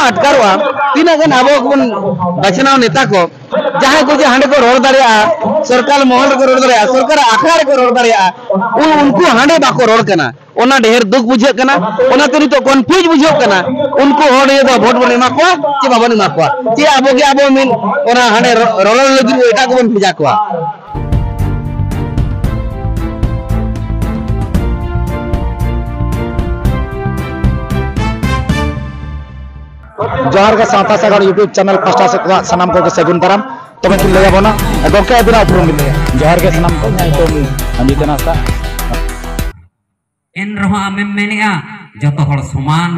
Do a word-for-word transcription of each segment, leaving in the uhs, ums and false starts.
ᱟᱴᱠᱟᱨᱚᱜᱼᱟ᱾ ᱛᱤᱱᱟᱹᱜ ᱜᱟᱱ ᱟᱵᱚ ᱵᱚᱱ ᱵᱟᱪᱷᱱᱟᱣ ᱱᱮᱛᱟ ᱠᱚ, ᱡᱟᱦᱟᱸᱭ ᱠᱚ ᱡᱮ ᱦᱟᱸᱰᱮ ᱠᱚ ᱨᱚᱲ ᱫᱟᱲᱮᱭᱟᱜᱼᱟ, ᱥᱚᱨᱠᱟᱨ ᱢᱚᱦᱚᱞ ᱨᱮᱠᱚ ᱨᱚᱲ ᱫᱟᱲᱮᱭᱟᱜᱼᱟ, ᱥᱚᱨᱠᱟᱨᱟᱜ ᱟᱠᱷᱲᱟ ᱨᱮᱠᱚ ᱨᱚᱲ ᱫᱟᱲᱮᱭᱟᱜᱼᱟ, ᱩᱱ- ᱩᱱᱠᱩ ᱦᱟᱸᱰᱮ ᱵᱟᱠᱚ ᱨᱚᱲ ᱠᱟᱱᱟ᱾ ᱚᱱᱟ ᱰᱷᱮᱨ ᱫᱩᱠ ᱵᱩᱡᱷᱟᱹᱜ ᱠᱟᱱᱟ᱾ ᱚᱱᱟᱛᱮ ᱱᱤᱛᱚᱜ ᱠᱚᱱᱯᱷᱤᱭᱩᱡᱽ ᱵᱩᱡᱷᱟᱹᱜ ᱠᱟᱱᱟ, ᱩᱱᱠᱩ ᱦᱚᱲ ᱤᱭᱟᱹ ᱫᱚ ᱵᱷᱳᱴ ᱵᱚᱱ ᱮᱢᱟ ᱠᱚᱣᱟ ᱪᱮ ᱵᱟᱵᱚᱱ ᱮᱢᱟ ᱠᱚᱣᱟ, ᱪᱮ ᱟᱵᱚ ᱜᱮ ᱟᱵᱚ ᱢᱤᱫ ᱚᱱᱟ ᱦᱟᱸᱰᱮ ᱨᱚ- ᱨᱚᱲ ᱞᱟᱹᱜᱤᱫ ᱮᱴᱟᱜ ᱠᱚᱵᱚᱱ ᱵᱷᱮᱡᱟ ᱠᱚᱣᱟ᱾ ᱡᱚᱦᱟᱨ ᱜᱮ ᱥᱟᱶᱛᱟ ᱥᱟᱜᱟᱲ YouTube ᱪᱮᱱᱮᱞ ᱯᱟᱦᱴᱟ ᱥᱮᱫ ᱠᱷᱚᱱᱟᱜ ᱥᱟᱱᱟᱢ ᱠᱚᱜᱮ ᱥᱟᱹᱜᱩᱱ ᱫᱟᱨᱟᱢ᱾ ᱛᱚᱵᱮ ᱠᱤᱱ ᱞᱟᱹᱭ ᱟᱵᱚᱱᱟ, ᱜᱚᱢᱠᱮ ᱟᱹᱵᱤᱱᱟᱜ ᱩᱯᱨᱩᱢ ᱵᱤᱱ ᱞᱟᱹᱭᱟ? ᱡᱚᱦᱟᱨ ᱜᱮ ᱥᱟᱱᱟᱢ ᱠᱚ, ᱤᱧᱟᱹᱜ ᱧᱩᱛᱩᱢ ᱟᱸᱡᱤᱛ ᱦᱟᱸᱥᱫᱟ᱾ ᱮᱱ ᱨᱮᱦᱚᱸ ᱟᱢᱮᱢ ᱢᱮᱱᱮᱜᱼᱟ ᱡᱚᱛᱚ ᱦᱚᱲ ᱥᱚᱢᱟᱱ,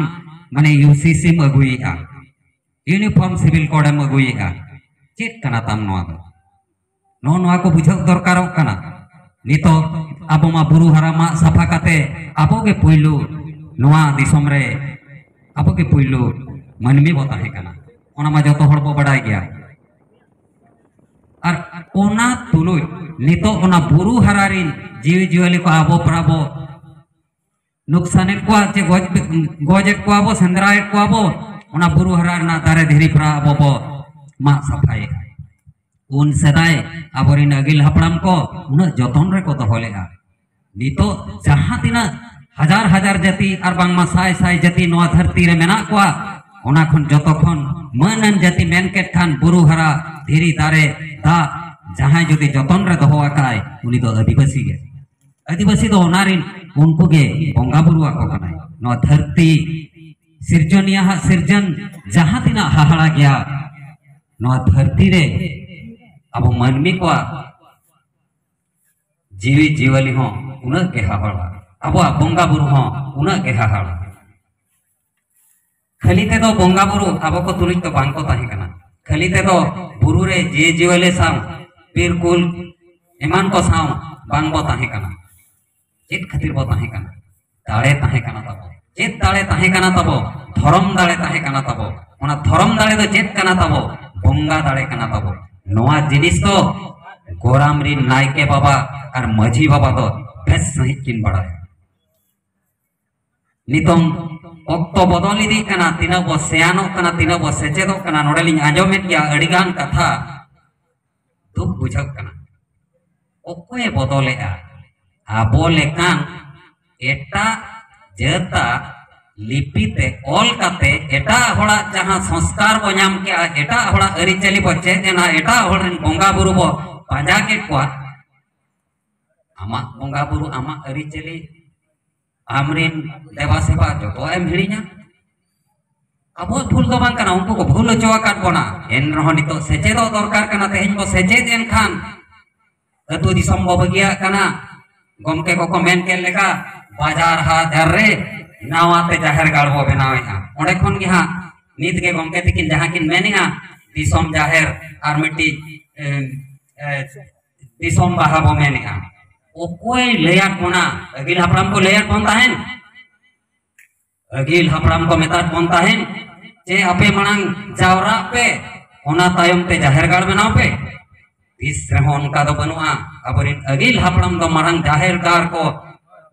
ᱢᱟᱱᱮ ᱭᱩ ᱥᱤ ᱥᱤᱢ ᱟᱹᱜᱩᱭᱮᱜᱼᱟ, ᱤᱭᱩᱱᱤᱯᱷᱚᱨᱢ ᱥᱤᱵᱤᱞ ᱠᱳᱰ ᱮᱢ ᱟᱹᱜᱩᱭᱮᱜᱼᱟ᱾ ᱪᱮᱫ ᱠᱟᱱᱟ ᱛᱟᱢ ᱱᱚᱣᱟ ᱫᱚ? ᱱᱚᱜᱼᱚ ᱱᱚᱣᱟ ᱠᱚ ᱵᱩᱡᱷᱟᱹᱣ ᱫᱚᱨᱠᱟᱨᱚᱜ ᱠᱟᱱᱟ᱾ ᱱᱤᱛᱚᱜ ᱟᱵᱚ ᱢᱟ ᱵᱩᱨᱩ ᱦᱟᱨᱟ ᱢᱟᱜ ᱥᱟᱯᱷᱟ ᱠᱟᱛᱮ ᱟᱵᱚ ᱜᱮ ᱯᱩᱭᱞᱩ ᱱᱚᱣᱟ ᱫᱤᱥᱚᱢ ᱨᱮ ᱟᱵᱚ ᱜᱮ ᱯᱩᱭᱞᱩ ᱢᱟᱹᱱᱢᱤ ᱵᱚ ᱛᱟᱦᱮᱸ ᱠᱟᱱᱟ, ᱚᱱᱟ ᱢᱟ ᱡᱚᱛᱚ ᱦᱚᱲ ᱵᱚ ᱵᱟᱰᱟᱭ ᱜᱮᱭᱟ᱾ ᱟᱨ ᱚᱱᱟ ᱛᱩᱞᱩᱡ ᱱᱤᱛᱚᱜ ᱚᱱᱟ ᱵᱩᱨᱩ ᱦᱟᱨᱟ ᱨᱤᱱ ᱡᱤᱣᱤ ᱡᱤᱭᱟᱹᱞᱤ ᱠᱚ ᱟᱵᱚ ᱯᱟᱨᱟ ᱵᱚ ᱱᱩᱠᱥᱟᱱᱮᱫ ᱠᱚᱣᱟ, ᱪᱮ ᱜᱚᱡ, ᱜᱚᱡᱮᱫ ᱠᱚᱣᱟ ᱵᱚ, ᱥᱮᱸᱫᱽᱨᱟᱭᱮᱫ ᱠᱚᱣᱟ ᱵᱚ, ᱚᱱᱟ ᱵᱩᱨᱩ ᱦᱟᱨᱟ ᱨᱮᱱᱟᱜ ᱫᱟᱨᱮ ᱫᱷᱤᱨᱤ ᱯᱟᱨᱟ ᱟᱵᱚ ᱵᱚ ᱢᱟᱜ ᱥᱟᱯᱷᱟᱭᱮᱫᱼᱟ᱾ ᱩᱱ ᱥᱮᱫᱟᱭ ᱟᱵᱚᱨᱮᱱ ᱟᱹᱜᱤᱞ ᱦᱟᱯᱲᱟᱢ ᱠᱚ ᱩᱱᱟᱹᱜ ᱡᱚᱛᱚᱱ ᱨᱮᱠᱚ ᱫᱚᱦᱚ ᱞᱮᱫᱼᱟ᱾ ᱱᱤᱛᱚᱜ ᱡᱟᱦᱟᱸ ᱛᱤᱱᱟᱹᱜ ᱦᱟᱡᱟᱨ ᱦᱟᱡᱟᱨ ᱡᱟᱹᱛᱤ ᱟᱨ ᱵᱟᱝᱢᱟ ᱥᱟᱭ ᱥᱟᱭ ᱡᱟᱹᱛᱤ ᱱᱚᱣᱟ ᱫᱷᱟᱹᱨᱛᱤ ᱨᱮ ᱢᱮᱱᱟᱜ ᱠᱚᱣᱟ, ᱚᱱᱟ ᱠᱷᱚᱱ ᱡᱚᱛᱚ ᱠᱷᱚᱱ ᱢᱟᱹᱱ ᱟᱱ ᱡᱟᱹᱛᱤ ᱢᱮᱱ ᱠᱮᱫ ᱠᱷᱟᱱ ᱵᱩᱨᱩ ᱦᱟᱨᱟ, ᱫᱷᱤᱨᱤ, ᱫᱟᱨᱮ, ᱫᱟᱜ ᱡᱟᱦᱟᱸᱭ ᱡᱩᱫᱤ ᱡᱚᱛᱚᱱ ᱨᱮ ᱫᱚᱦᱚ ᱟᱠᱟᱫᱼᱟᱭ, ᱩᱱᱤ ᱫᱚ ᱟᱹᱫᱤᱵᱟᱹᱥᱤ ᱜᱮ᱾ ᱟᱹᱫᱤᱵᱟᱹᱥᱤ ᱫᱚ ᱚᱱᱟ ᱨᱤᱱ, ᱩᱱᱠᱩ ᱜᱮ ᱵᱚᱸᱜᱟ ᱵᱩᱨᱩ ᱟᱠᱚ ᱠᱟᱱᱟᱭ᱾ ᱱᱚᱣᱟ ᱫᱷᱟᱹᱨᱛᱤ ᱥᱤᱨᱡᱚᱱᱤᱭᱟᱹ ᱦᱟᱜ ᱥᱤᱨᱡᱚᱱ ᱡᱟᱦᱟᱸ ᱛᱤᱱᱟᱹᱜ ᱦᱟᱦᱟᱲᱟ ᱜᱮᱭᱟ, ᱱᱚᱣᱟ ᱫᱷᱟᱹᱨᱛᱤ ᱨᱮ ᱟᱵᱚ ᱢᱟᱹᱱᱢᱤ ᱠᱚᱣᱟᱜ ᱡᱤᱣᱤ ᱡᱤᱣᱟᱹᱞᱤ ᱦᱚᱸ ᱩᱱᱟᱹᱜ ᱜᱮ ᱦᱟᱦᱟᱲᱟ, ᱟᱵᱚᱣᱟᱜ ᱵᱚᱸᱜᱟ ᱵᱩᱨᱩ ᱦᱚᱸ ᱩᱱᱟᱹᱜ ᱜᱮ ᱦᱟᱦᱟᱲᱟ᱾ ᱠᱷᱟᱹᱞᱤ ᱛᱮᱫᱚ ᱵᱚᱸᱜᱟ ᱵᱩᱨᱩ ᱟᱵᱚ ᱠᱚ ᱛᱩᱞᱩᱡ ᱫᱚ ᱵᱟᱝ ᱠᱚ ᱛᱟᱦᱮᱸ ᱠᱟᱱᱟ᱾ ᱠᱷᱟᱹᱞᱤ ᱛᱮᱫᱚ ᱵᱩᱨᱩ ᱨᱮ ᱡᱤᱣᱤ ᱡᱤᱣᱟᱹᱞᱤ ᱥᱟᱶ, ᱵᱤᱨ ᱠᱩᱞ ᱮᱢᱟᱱ ᱠᱚ ᱥᱟᱶ ᱵᱟᱝ ᱵᱚ ᱛᱟᱦᱮᱸ ᱠᱟᱱᱟ᱾ ᱪᱮᱫ ᱠᱷᱟᱹᱛᱤᱨ ᱵᱚ ᱛᱟᱦᱮᱸ ᱠᱟᱱᱟ? ᱫᱟᱲᱮ ᱛᱟᱦᱮᱸ ᱠᱟᱱᱟ ᱛᱟᱵᱚ᱾ ᱪᱮᱫ ᱫᱟᱲᱮ ᱛᱟᱦᱮᱸ ᱠᱟᱱᱟ ᱛᱟᱵᱚ? ᱫᱷᱚᱨᱚᱢ ᱫᱟᱲᱮ ᱛᱟᱦᱮᱸ ᱠᱟᱱᱟ ᱛᱟᱵᱚ᱾ ᱚᱱᱟ ᱫᱷᱚᱨᱚᱢ ᱫᱟᱲᱮ ᱫᱚ ᱪᱮᱫ ᱠᱟᱱᱟ ᱛᱟᱵᱚ? ᱵᱚᱸᱜᱟ ᱫᱟᱲᱮ ᱠᱟᱱᱟ ᱛᱟᱵᱚ᱾ ᱱᱚᱣᱟ ᱡᱤᱱᱤᱥ ᱫᱚ ᱜᱚᱨᱟᱢ ᱨᱤᱱ ᱱᱟᱭᱠᱮ ᱵᱟᱵᱟ ᱟᱨ ᱢᱟᱹᱡᱷᱤ ᱵᱟᱵᱟ ᱫᱚ ᱵᱮᱥ ᱥᱟᱺᱦᱤᱡ ᱠᱤᱱ ᱵᱟᱲᱟᱭᱟ᱾ ᱱᱤᱛᱚᱝ ᱚᱠᱛᱚ ᱵᱚᱫᱚᱞ ᱤᱫᱤᱜ ᱠᱟᱱᱟ, ᱛᱤᱱᱟᱹᱜ ᱵᱚ ᱥᱮᱭᱟᱱᱚᱜ ᱠᱟᱱᱟ, ᱛᱤᱱᱟᱹᱜ ᱵᱚ ᱥᱮᱪᱮᱫᱚᱜ ᱠᱟᱱᱟ᱾ ᱱᱚᱰᱮ ᱞᱤᱧ ᱟᱸᱡᱚᱢᱮᱫ ᱜᱮᱭᱟ ᱟᱹᱰᱤᱜᱟᱱ ᱠᱟᱛᱷᱟ, ᱫᱩᱠ ᱵᱩᱡᱷᱟᱹᱜ ᱠᱟᱱᱟ᱾ ᱚᱠᱚᱭᱮ ᱵᱚᱫᱚᱞᱮᱜᱼᱟ? ᱟᱵᱚ ᱞᱮᱠᱟᱱ ᱮᱴᱟᱜ ᱡᱟᱹᱛᱟᱜ ᱞᱤᱯᱤ ᱛᱮ ᱚᱞ ᱠᱟᱛᱮ, ᱮᱴᱟᱜ ᱦᱚᱲᱟᱜ ᱡᱟᱦᱟᱸ ᱥᱚᱝᱥᱠᱟᱨ ᱵᱚ ᱧᱟᱢ ᱠᱮᱜᱼᱟ, ᱮᱴᱟᱜ ᱦᱚᱲᱟᱜ ᱟᱹᱨᱤᱪᱟᱹᱞᱤ ᱵᱚ ᱪᱮᱫ ᱮᱱᱟ, ᱮᱴᱟᱜ ᱦᱚᱲ ᱨᱮᱱ ᱵᱚᱸᱜᱟ ᱵᱩᱨᱩ ᱵᱚ ᱯᱟᱸᱡᱟ ᱠᱮᱫ ᱠᱚᱣᱟ, ᱟᱢᱟᱜ ᱵᱚᱸᱜᱟ ᱵᱩᱨᱩ, ᱟᱢᱟᱜ ᱟᱹᱨᱤᱪᱟᱹᱞᱤ, ᱟᱢᱨᱮᱱ ᱫᱮᱵᱟ ᱥᱮᱵᱟ ᱡᱚᱛᱚᱣᱟᱜ ᱮᱢ ᱦᱤᱲᱤᱧᱟ᱾ ᱟᱵᱚᱣᱟᱜ ᱵᱷᱩᱞ ᱫᱚ ᱵᱟᱝ ᱠᱟᱱᱟ, ᱩᱱᱠᱩ ᱠᱚ ᱵᱷᱩᱞ ᱦᱚᱪᱚ ᱟᱠᱟᱫ ᱵᱚᱱᱟ᱾ ᱮᱱ ᱨᱮᱦᱚᱸ ᱱᱤᱛᱚᱜ ᱥᱮᱪᱮᱫᱚᱜ ᱫᱚᱨᱠᱟᱨ ᱠᱟᱱᱟ᱾ ᱛᱮᱦᱮᱧ ᱵᱚ ᱥᱮᱪᱮᱫ ᱮᱱ ᱠᱷᱟᱱ ᱟᱹᱛᱩ ᱫᱤᱥᱚᱢ ᱵᱚ ᱵᱟᱹᱜᱤᱭᱟᱜ ᱠᱟᱱᱟ᱾ ᱜᱚᱢᱠᱮ ᱠᱚᱠᱚ ᱢᱮᱱ ᱠᱮᱫ ᱞᱮᱠᱟ, ᱵᱟᱡᱟᱨ ᱦᱟᱴ ᱨᱮ ᱱᱟᱣᱟ ᱛᱮ ᱡᱟᱦᱮᱨ ᱜᱟᱲ ᱵᱚ ᱵᱮᱱᱟᱣᱮᱫᱼᱟ᱾ ᱚᱸᱰᱮ ᱠᱷᱚᱱ ᱜᱮ ᱦᱟᱸᱜ ᱱᱤᱛ ᱜᱮ ᱜᱚᱢᱠᱮ ᱛᱤᱠᱤᱱ ᱡᱟᱦᱟᱸ ᱠᱤᱱ ᱢᱮᱱᱮᱜᱼᱟ, ᱫᱤᱥᱚᱢ ᱡᱟᱦᱮᱨ ᱟᱨ ᱢᱤᱫᱴᱤᱡ, ᱮ, ᱮ, ᱫᱤᱥᱚᱢ ᱵᱟᱦᱟ ᱵᱚ ᱢᱮᱱᱮᱜᱼᱟ᱾ ᱚᱠᱚᱭ ᱞᱟᱹᱭᱟᱫ ᱵᱚᱱᱟ? ᱟᱹᱜᱤᱞ ᱦᱟᱯᱲᱟᱢ ᱠᱚ ᱞᱟᱹᱭᱟᱫ ᱵᱚᱱ ᱛᱟᱦᱮᱱ? ᱟᱹᱜᱤᱞ ᱦᱟᱯᱲᱟᱢ ᱠᱚ ᱢᱮᱛᱟᱫ ᱵᱚᱱ ᱛᱟᱦᱮᱱ ᱡᱮ ᱟᱯᱮ ᱢᱟᱲᱟᱝ ᱡᱟᱣᱨᱟᱜ ᱯᱮ, ᱚᱱᱟ ᱛᱟᱭᱚᱢ ᱛᱮ ᱡᱟᱦᱮᱨ ᱜᱟᱲ ᱵᱮᱱᱟᱣ ᱯᱮ? ᱛᱤᱥ ᱨᱮᱦᱚᱸ ᱚᱱᱠᱟ ᱫᱚ ᱵᱟᱹᱱᱩᱜᱼᱟ᱾ ᱟᱵᱚᱨᱮᱱ ᱟᱹᱜᱤᱞ ᱦᱟᱯᱲᱟᱢ ᱫᱚ ᱢᱟᱲᱟᱝ ᱡᱟᱦᱮᱨ ᱜᱟᱲ ᱠᱚ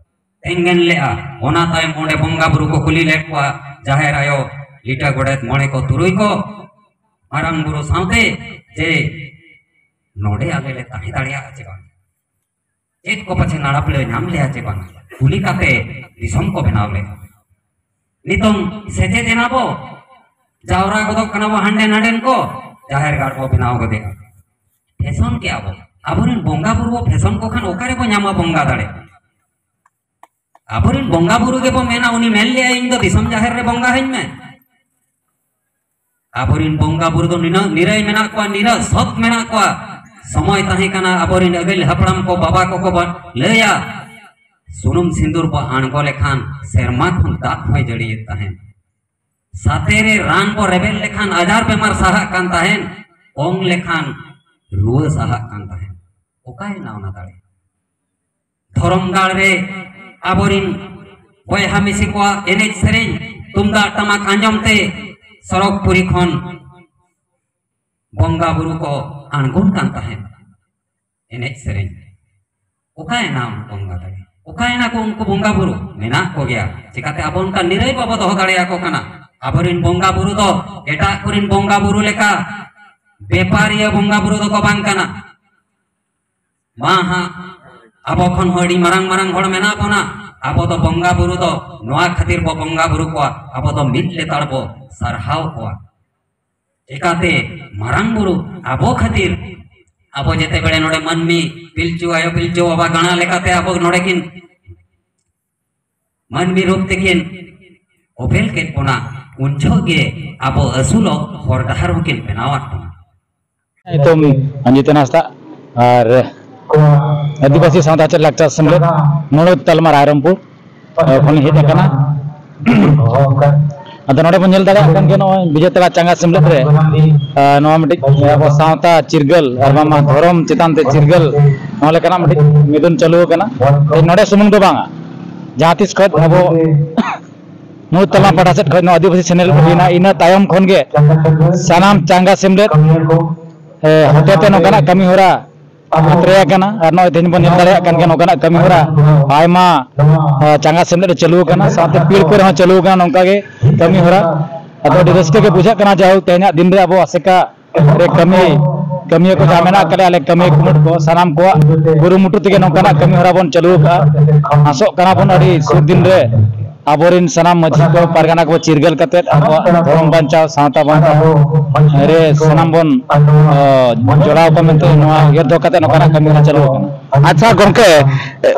ᱛᱮᱸᱜᱮᱱ ᱞᱮᱜᱼᱟ, ᱚᱱᱟ ᱛᱟᱭᱚᱢ ᱚᱸᱰᱮ ᱵᱚᱸᱜᱟ ᱵᱩᱨᱩ ᱠᱚ ᱠᱩᱞᱤ ᱞᱮᱫ ᱠᱚᱣᱟ, ᱡᱟᱦᱮᱨ ᱟᱭᱳ, ᱞᱤᱴᱟᱹ ᱜᱚᱰᱮᱛ, ᱢᱚᱬᱮ ᱠᱚ, ᱛᱩᱨᱩᱭ ᱠᱚ, ᱢᱟᱨᱟᱝ ᱵᱩᱨᱩ ᱥᱟᱶᱛᱮ, ᱡᱮ ᱱᱚᱰᱮ ᱟᱞᱮ ᱞᱮ ᱛᱟᱦᱮᱸ ᱫᱟᱲᱮᱭᱟᱜᱼᱟ ᱪᱮ ᱵᱟᱝ, ᱪᱮᱫ ᱠᱚ ᱯᱟᱪᱷᱮ ᱱᱟᱲᱟᱯ ᱞᱮ ᱧᱟᱢ ᱞᱮᱭᱟ ᱪᱮ ᱵᱟᱝ, ᱠᱩᱞᱤ ᱠᱟᱛᱮ ᱫᱤᱥᱚᱢ ᱠᱚ ᱵᱮᱱᱟᱣ ᱞᱮᱫᱼᱟ᱾ ᱱᱤᱛᱚᱝ ᱥᱮᱪᱮᱫ ᱮᱱᱟ ᱵᱚ, ᱡᱟᱣᱨᱟ ᱜᱚᱫᱚᱜ ᱠᱟᱱᱟ ᱵᱚ ᱦᱟᱸᱰᱮ ᱱᱟᱰᱮᱱ ᱠᱚ, ᱡᱟᱦᱮᱨ ᱜᱟᱲ ᱵᱚ ᱵᱮᱱᱟᱣ ᱜᱚᱫᱮᱜᱼᱟ᱾ ᱯᱷᱮᱥᱚᱱ ᱠᱮᱜᱼᱟ ᱵᱚ᱾ ᱟᱵᱚᱨᱮᱱ ᱵᱚᱸᱜᱟ ᱵᱩᱨᱩ ᱵᱚ ᱯᱷᱮᱥᱚᱱ ᱠᱚ ᱠᱷᱟᱱ ᱚᱠᱟᱨᱮ ᱵᱚ ᱧᱟᱢᱟ ᱵᱚᱸᱜᱟ ᱫᱟᱲᱮ? ᱟᱵᱚᱨᱮᱱ ᱵᱚᱸᱜᱟ ᱵᱩᱨᱩ ᱜᱮᱵᱚ ᱢᱮᱱᱟ, ᱩᱱᱤ ᱢᱮᱱ ᱞᱮᱜᱼᱟᱭ, "ᱤᱧ ᱫᱚ ᱫᱤᱥᱚᱢ ᱡᱟᱦᱮᱨ ᱨᱮ ᱵᱚᱸᱜᱟ ᱟᱹᱧ ᱢᱮ᱾" ᱟᱵᱚᱨᱮᱱ ᱵᱚᱸᱜᱟ ᱵᱩᱨᱩ ᱫᱚ ᱱᱤᱱᱟᱹᱜ ᱱᱤᱨᱟᱹᱭ ᱢᱮᱱᱟᱜ ᱠᱚᱣᱟ, ᱱᱤᱱᱟᱹᱜ ᱥᱚᱛ ᱢᱮᱱᱟᱜ ᱠᱚᱣᱟ᱾ ᱥᱚᱢᱚᱭ ᱛᱟᱦᱮᱸ ᱠᱟᱱᱟ, ᱟᱵᱚᱨᱮᱱ ᱟᱹᱜᱤᱞ ᱦᱟᱯᱲᱟᱢ ᱠᱚ, ᱵᱟᱵᱟ ᱠᱚᱠᱚ ᱵᱟ-, ᱞᱟᱹᱭᱟ, ᱥᱩᱱᱩᱢ ᱥᱤᱸᱫᱩᱨ ᱵᱚ ᱟᱬᱜᱚ ᱞᱮᱠᱷᱟᱱ ᱥᱮᱨᱢᱟ ᱠᱷᱚᱱ ᱫᱟᱜ ᱦᱚᱸᱭ ᱡᱟᱹᱲᱤᱭᱮᱫ ᱛᱟᱦᱮᱸᱱ᱾ ᱥᱟᱛᱮ ᱨᱮ ᱨᱟᱱ ᱵᱚ ᱨᱮᱵᱮᱫ ᱞᱮᱠᱷᱟᱱ ᱟᱡᱟᱨ ᱵᱮᱢᱟᱨ ᱥᱟᱦᱟᱜ ᱠᱟᱱ ᱛᱟᱦᱮᱸᱱ, ᱚᱝ ᱞᱮᱠᱷᱟᱱ ᱨᱩᱣᱟᱹ ᱥᱟᱦᱟᱜ ᱠᱟᱱ ᱛᱟᱦᱮᱸᱱ᱾ ᱚᱠᱟᱭᱮᱱᱟ ᱚᱱᱟ ᱫᱟᱲᱮ? ᱫᱷᱚᱨᱚᱢ ᱜᱟᱲ ᱨᱮ ᱟᱵᱚᱨᱤᱱ ᱵᱚᱭᱦᱟ ᱢᱤᱥᱤ ᱠᱚᱣᱟᱜ ᱮᱱᱮᱡ ᱥᱮᱨᱮᱧ, ᱛᱩᱢᱫᱟᱜ ᱴᱟᱢᱟᱠ ᱟᱸᱡᱚᱢ ᱛᱮ ᱥᱚᱨᱚᱜᱽᱯᱩᱨᱤ ᱠᱷᱚᱱ ᱵᱚᱸᱜᱟ ᱵᱩᱨᱩ ᱠᱚ ᱟᱬᱜᱚᱱ ᱠᱟᱱ ᱛᱟᱦᱮᱸᱫ ᱮᱱᱮᱡ ᱥᱮᱨᱮᱧ᱾ ᱚᱠᱟᱭᱮᱱᱟ ᱚᱱᱟ ᱵᱚᱸᱜᱟ ᱫᱟᱲᱮ? ᱚᱠᱟᱭᱮᱱᱟ ᱠᱚ ᱩᱱᱠᱩ ᱵᱚᱸᱜᱟ ᱵᱩᱨᱩ? ᱢᱮᱱᱟᱜ ᱠᱚᱜᱮᱭᱟ᱾ ᱪᱤᱠᱟᱛᱮ ᱟᱵᱚ ᱚᱱᱠᱟ ᱱᱤᱨᱟᱹᱭ ᱵᱟᱵᱚ ᱫᱚᱦᱚ ᱫᱟᱲᱮᱭᱟᱠᱚ ᱠᱟᱱᱟ? ᱟᱵᱚᱨᱮᱱ ᱵᱚᱸᱜᱟ ᱵᱩᱨᱩ ᱫᱚ ᱮᱴᱟᱜ ᱠᱚᱨᱮᱱ ᱵᱚᱸᱜᱟ ᱵᱩᱨᱩ ᱞᱮᱠᱟ ᱵᱮᱯᱟᱨᱤᱭᱟᱹ ᱵᱚᱸᱜᱟ ᱵᱩᱨᱩ ᱫᱚᱠᱚ ᱵᱟᱝ ᱠᱟᱱᱟ᱾ ᱢᱟ ᱦᱟᱸᱜ, ᱟᱵᱚ ᱠᱷᱚᱱ ᱦᱚᱸ ᱟᱹᱰᱤ ᱢᱟᱨᱟᱝ ᱢᱟᱨᱟᱝ ᱦᱚᱲ ᱢᱮᱱᱟᱜ ᱵᱚᱱᱟ᱾ ᱟᱵᱚ ᱫᱚ ᱵᱚᱸᱜᱟ ᱵᱩᱨᱩ ᱫᱚ ᱱᱚᱣᱟ ᱠᱷᱟᱹᱛᱤᱨ ᱵᱚ ᱵᱚᱸᱜᱟ ᱵᱩᱨᱩ ᱠᱚᱣᱟ, ᱟᱵᱚ ᱫᱚ ᱢᱤᱫ ᱞᱮᱛᱟᱲ ᱵᱚ ᱥᱟᱨᱦᱟᱣ ᱠᱚᱣᱟ᱾ ᱪᱮᱠᱟᱛᱮ ᱢᱟᱨᱟᱝ ᱵᱩᱨᱩ ᱟᱵᱚ ᱠᱷᱟᱹᱛᱤᱨ, ᱟᱵᱚ ᱡᱮᱛᱮ ᱵᱮᱲᱮ ᱱᱚᱰᱮ ᱢᱟᱹᱱᱢᱤ ᱯᱤᱞᱪᱩ ᱟᱭᱳ ᱯᱤᱞᱪᱩ ᱵᱟᱵᱟ ᱜᱟᱬᱟ ᱞᱮᱠᱟᱛᱮ ᱟᱵᱚ ᱱᱚᱰᱮ ᱠᱤᱱ ᱢᱟᱹᱱᱢᱤ ᱨᱩᱯ ᱛᱮᱠᱤᱱ ᱚᱯᱮᱞ ᱠᱮᱫ ᱵᱚᱱᱟ, ᱩᱱ ᱡᱚᱦᱚᱜ ᱜᱮ ᱟᱵᱚ ᱟᱹᱥᱩᱞᱚᱜ ᱦᱚᱨ ᱰᱟᱦᱟᱨ ᱦᱚᱸᱠᱤᱱ ᱵᱮᱱᱟᱣᱟᱫ ᱵᱚᱱᱟ᱾ ᱧᱩᱛᱩᱢ ᱚᱧᱡᱤᱛ ᱦᱟᱸᱥᱫᱟ ᱟᱨ ᱟᱹᱫᱤᱵᱟᱹᱥᱤ ᱥᱟᱶᱛᱟ ᱪᱮᱫ ᱞᱟᱠᱪᱟᱨ ᱥᱮᱢᱞᱮᱫ ᱢᱩᱬᱩᱫ ᱛᱟᱞᱢᱟ ᱨᱟᱭᱨᱚᱝᱯᱩᱨ ᱠᱷᱚᱱᱤᱧ ᱦᱮᱡ ᱟᱠᱟᱱᱟ᱾ ᱟᱫᱚ ᱱᱚᱰᱮ ᱵᱚᱱ ᱧᱮᱞ ᱫᱟᱲᱮᱭᱟᱜ ᱠᱟᱱ ᱜᱮᱭᱟ, ᱱᱚᱜᱼᱚᱭ ᱵᱤᱡᱮᱛᱟᱲᱟ ᱪᱟᱸᱜᱟ ᱥᱮᱢᱞᱮᱫ ᱨᱮ, ᱟᱨ ᱱᱚᱣᱟ ᱢᱤᱫᱴᱤᱡ ᱟᱵᱚ ᱥᱟᱶᱛᱟ ᱪᱤᱨᱜᱟᱹᱞ ᱟᱨ ᱵᱟᱝᱢᱟ ᱫᱷᱚᱨᱚᱢ ᱪᱮᱛᱟᱱ ᱛᱮ ᱪᱤᱨᱜᱟᱹᱞ, ᱱᱚᱣᱟ ᱞᱮᱠᱟᱱᱟᱜ ᱢᱤᱫᱴᱤᱡ ᱢᱤᱫᱩᱱ ᱪᱟᱹᱞᱩ ᱟᱠᱟᱱᱟ᱾ ᱱᱚᱰᱮ ᱥᱩᱢᱩᱝ ᱫᱚ ᱵᱟᱝᱟ, ᱡᱟᱦᱟᱸ ᱛᱤᱥ ᱠᱷᱚᱱ ᱟᱵᱚ ᱢᱩᱬᱩᱫ ᱛᱟᱞᱢᱟ ᱯᱟᱦᱴᱟ ᱥᱮᱫ ᱠᱷᱚᱱ ᱱᱚᱣᱟ ᱟᱹᱫᱤᱵᱟᱹᱥᱤ ᱪᱮᱱᱮᱞ ᱦᱩᱭᱱᱟ, ᱤᱱᱟᱹ ᱛᱟᱭᱚᱢ ᱠᱷᱚᱱ ᱜᱮ ᱥᱟᱱᱟᱢ ᱪᱟᱸᱜᱟ ᱥᱮᱢᱞᱮᱫ, ᱮ, ᱦᱚᱛᱮᱛᱮ ᱱᱚᱝᱠᱟᱱᱟᱜ ᱠᱟᱹᱢᱤ ᱦᱚᱨᱟ ᱟᱛᱨᱮ ᱟᱠᱟᱱᱟ᱾ ᱟᱨ ᱱᱚᱜᱼᱚᱭ ᱛᱮᱦᱮᱧ ᱵᱚᱱ ᱧᱮᱞ ᱫᱟᱲᱮᱭᱟᱜ ᱠᱟᱱ ᱜᱮᱭᱟ, ᱱᱚᱝᱠᱟᱱᱟᱜ ᱠᱟᱹᱢᱤ ᱦᱚᱨᱟ ᱟᱭᱢᱟ, ᱮ, ᱪᱟᱸᱜᱟ ᱥᱮᱢᱞᱮᱫ ᱨᱮ ᱪᱟᱹᱞᱩ ᱟᱠᱟᱱᱟ, ᱥᱟᱶᱛᱮ ᱯᱤᱲ ᱠᱚᱨᱮ ᱦᱚᱸ ᱪᱟᱹᱞᱩ ᱟᱠᱟᱱᱟ ᱱᱚᱝᱠᱟ ᱜᱮ ᱠᱟᱹᱢᱤ ᱦᱚᱨᱟ᱾ ᱟᱫᱚ ᱟᱹᱰᱤ ᱨᱟᱹᱥᱠᱟᱹ ᱜᱮ ᱵᱩᱡᱷᱟᱹᱜ ᱠᱟᱱᱟ, ᱡᱟᱭᱦᱳᱠ ᱛᱮᱦᱮᱧᱟᱜ ᱫᱤᱱ ᱨᱮ ᱟᱵᱚ ᱟᱥᱮᱠᱟ ᱨᱮ ᱠᱟᱹᱢᱤ, ᱠᱟᱹᱢᱤᱭᱟᱹ ᱠᱚ ᱡᱟᱦᱟᱸ ᱢᱮᱱᱟᱜ ᱟᱠᱟᱫ ᱞᱮᱭᱟ, ᱟᱞᱮ ᱠᱟᱹᱢᱤᱭᱟᱹ ᱠᱩᱢᱩᱴ ᱠᱚ, ᱥᱟᱱᱟᱢ ᱠᱚᱣᱟᱜ ᱠᱩᱨᱩᱢᱩᱴᱩ ᱛᱮᱜᱮ ᱱᱚᱝᱠᱟᱱᱟᱜ ᱠᱟᱹᱢᱤ ᱦᱚᱨᱟ ᱵᱚᱱ ᱪᱟᱹᱞᱩ ᱟᱠᱟᱫᱼᱟ᱾ ᱟᱥᱚᱜ ᱠᱟᱱᱟ ᱵᱚᱱ ᱟᱹᱰᱤ ᱥᱩᱨ ᱫᱤᱱ ᱨᱮ ᱟᱵᱚᱨᱮᱱ ᱥᱟᱱᱟᱢ ᱢᱟᱹᱡᱷᱤ ᱠᱚ, ᱯᱟᱨᱜᱟᱱᱟ ᱠᱚ ᱪᱤᱨᱜᱟᱹᱞ ᱠᱟᱛᱮᱫ ᱟᱵᱚᱣᱟᱜ ᱫᱷᱚᱨᱚᱢ ᱵᱟᱧᱪᱟᱣ, ᱥᱟᱶᱛᱟ ᱵᱟᱧᱪᱟᱣ ᱨᱮ ᱥᱟᱱᱟᱢ ᱵᱚᱱ, ᱟ, ᱡᱚᱲᱟᱣ ᱠᱚᱣᱟ ᱢᱮᱱᱛᱮ ᱱᱚᱣᱟ ᱩᱭᱦᱟᱹᱨ ᱫᱚᱦᱚ ᱠᱟᱛᱮᱫ ᱱᱚᱝᱠᱟᱱᱟᱜ ᱠᱟᱹᱢᱤ ᱦᱚᱨᱟ ᱪᱟᱹᱞᱩ ᱟᱠᱟᱱᱟ᱾ ᱟᱪᱪᱷᱟ ᱜᱚᱢᱠᱮ,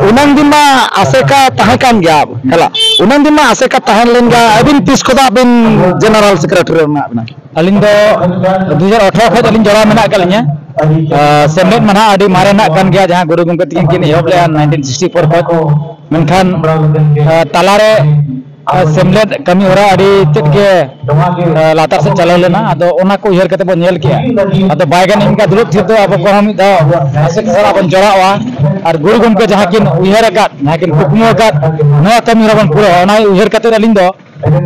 ᱩᱱᱟᱝ ᱫᱤᱱ ᱢᱟ ᱟᱥᱮᱠᱟ ᱛᱟᱦᱮᱸ ᱠᱟᱱ ᱜᱮᱭᱟ, ᱦᱮᱞᱟ, ᱩᱱᱟᱝ ᱫᱤᱱ ᱢᱟ ᱟᱥᱮᱠᱟ ᱛᱟᱦᱮᱸ ᱞᱮᱱ ᱜᱮᱭᱟ, ᱟᱹᱵᱤᱱ ᱛᱤᱥ ᱠᱷᱚᱱᱟᱜ ᱵᱤᱱ ᱡᱮᱱᱟᱨᱮᱞ ᱥᱮᱠᱨᱮᱴᱟᱨᱤ ᱨᱮ ᱢᱮᱱᱟᱜ ᱵᱤᱱᱟ? ᱟᱹᱞᱤᱧ ᱫᱚ ᱫᱩ ᱦᱟᱡᱟᱨ ᱟᱴᱷᱨᱚ ᱠᱷᱚᱱ ᱟᱹᱞᱤᱧ ᱡᱚᱲᱟᱣ ᱢᱮᱱᱟᱜ ᱟᱠᱟᱫ ᱞᱤᱧᱟ᱾ ᱟᱨ ᱥᱮᱢᱞᱮᱫ ᱢᱟ ᱱᱟᱦᱟᱜ ᱟᱹᱰᱤ ᱢᱟᱨᱮ ᱨᱮᱱᱟᱜ ᱠᱟᱱ ᱜᱮᱭᱟ, ᱡᱟᱦᱟᱸ ᱜᱩᱨᱩ ᱜᱚᱢᱠᱮ ᱛᱟᱹᱠᱤᱱ ᱠᱤᱱ ᱮᱦᱚᱵ ᱞᱮᱫᱼᱟ ᱱᱟᱭᱤᱱᱴᱤᱱ ᱥᱤᱠᱥᱴᱤ ᱯᱷᱳᱨ ᱠᱷᱚᱱ᱾ ᱢᱮᱱᱠᱷᱟᱱ, ᱟ, ᱛᱟᱞᱟᱨᱮ, ᱟ, ᱥᱮᱢᱞᱮᱫ ᱠᱟᱹᱢᱤ ᱦᱚᱨᱟ ᱟᱹᱰᱤ ᱛᱮᱫ ᱜᱮ, ᱟ, ᱞᱟᱛᱟᱨ ᱥᱮᱫ ᱪᱟᱞᱟᱣ ᱞᱮᱱᱟ᱾ ᱟᱫᱚ ᱚᱱᱟ ᱠᱚ ᱩᱭᱦᱟᱹᱨ ᱠᱟᱛᱮ ᱵᱚᱱ ᱧᱮᱞ ᱠᱮᱜᱼᱟ᱾ ᱟᱫᱚ ᱵᱟᱭ ᱜᱟᱱ ᱮᱱᱠᱷᱟᱱ ᱫᱩᱲᱩᱵ ᱛᱷᱤᱨ ᱫᱚ ᱟᱵᱚ ᱠᱚᱦᱚᱸ ᱢᱤᱫ ᱫᱷᱟᱣ ᱟᱥᱮᱠᱟ ᱥᱟᱞᱟᱜ ᱵᱚᱱ ᱡᱚᱲᱟᱣᱟ᱾ ᱟᱨ ᱜᱩᱨᱩ ᱜᱚᱢᱠᱮ ᱡᱟᱦᱟᱸ ᱠᱤᱱ ᱩᱭᱦᱟᱹᱨ ᱟᱠᱟᱫ, ᱡᱟᱦᱟᱸ ᱠᱤᱱ ᱠᱩᱠᱢᱩ ᱟᱠᱟᱫ, ᱱᱚᱣᱟ ᱠᱟᱹᱢᱤ ᱦᱚᱨᱟ ᱵᱚᱱ ᱯᱩᱨᱟᱹᱣᱟ, ᱚᱱᱟ ᱩᱭᱦᱟᱹᱨ ᱠᱟᱛᱮ ᱟᱹᱞᱤᱧ ᱫᱚ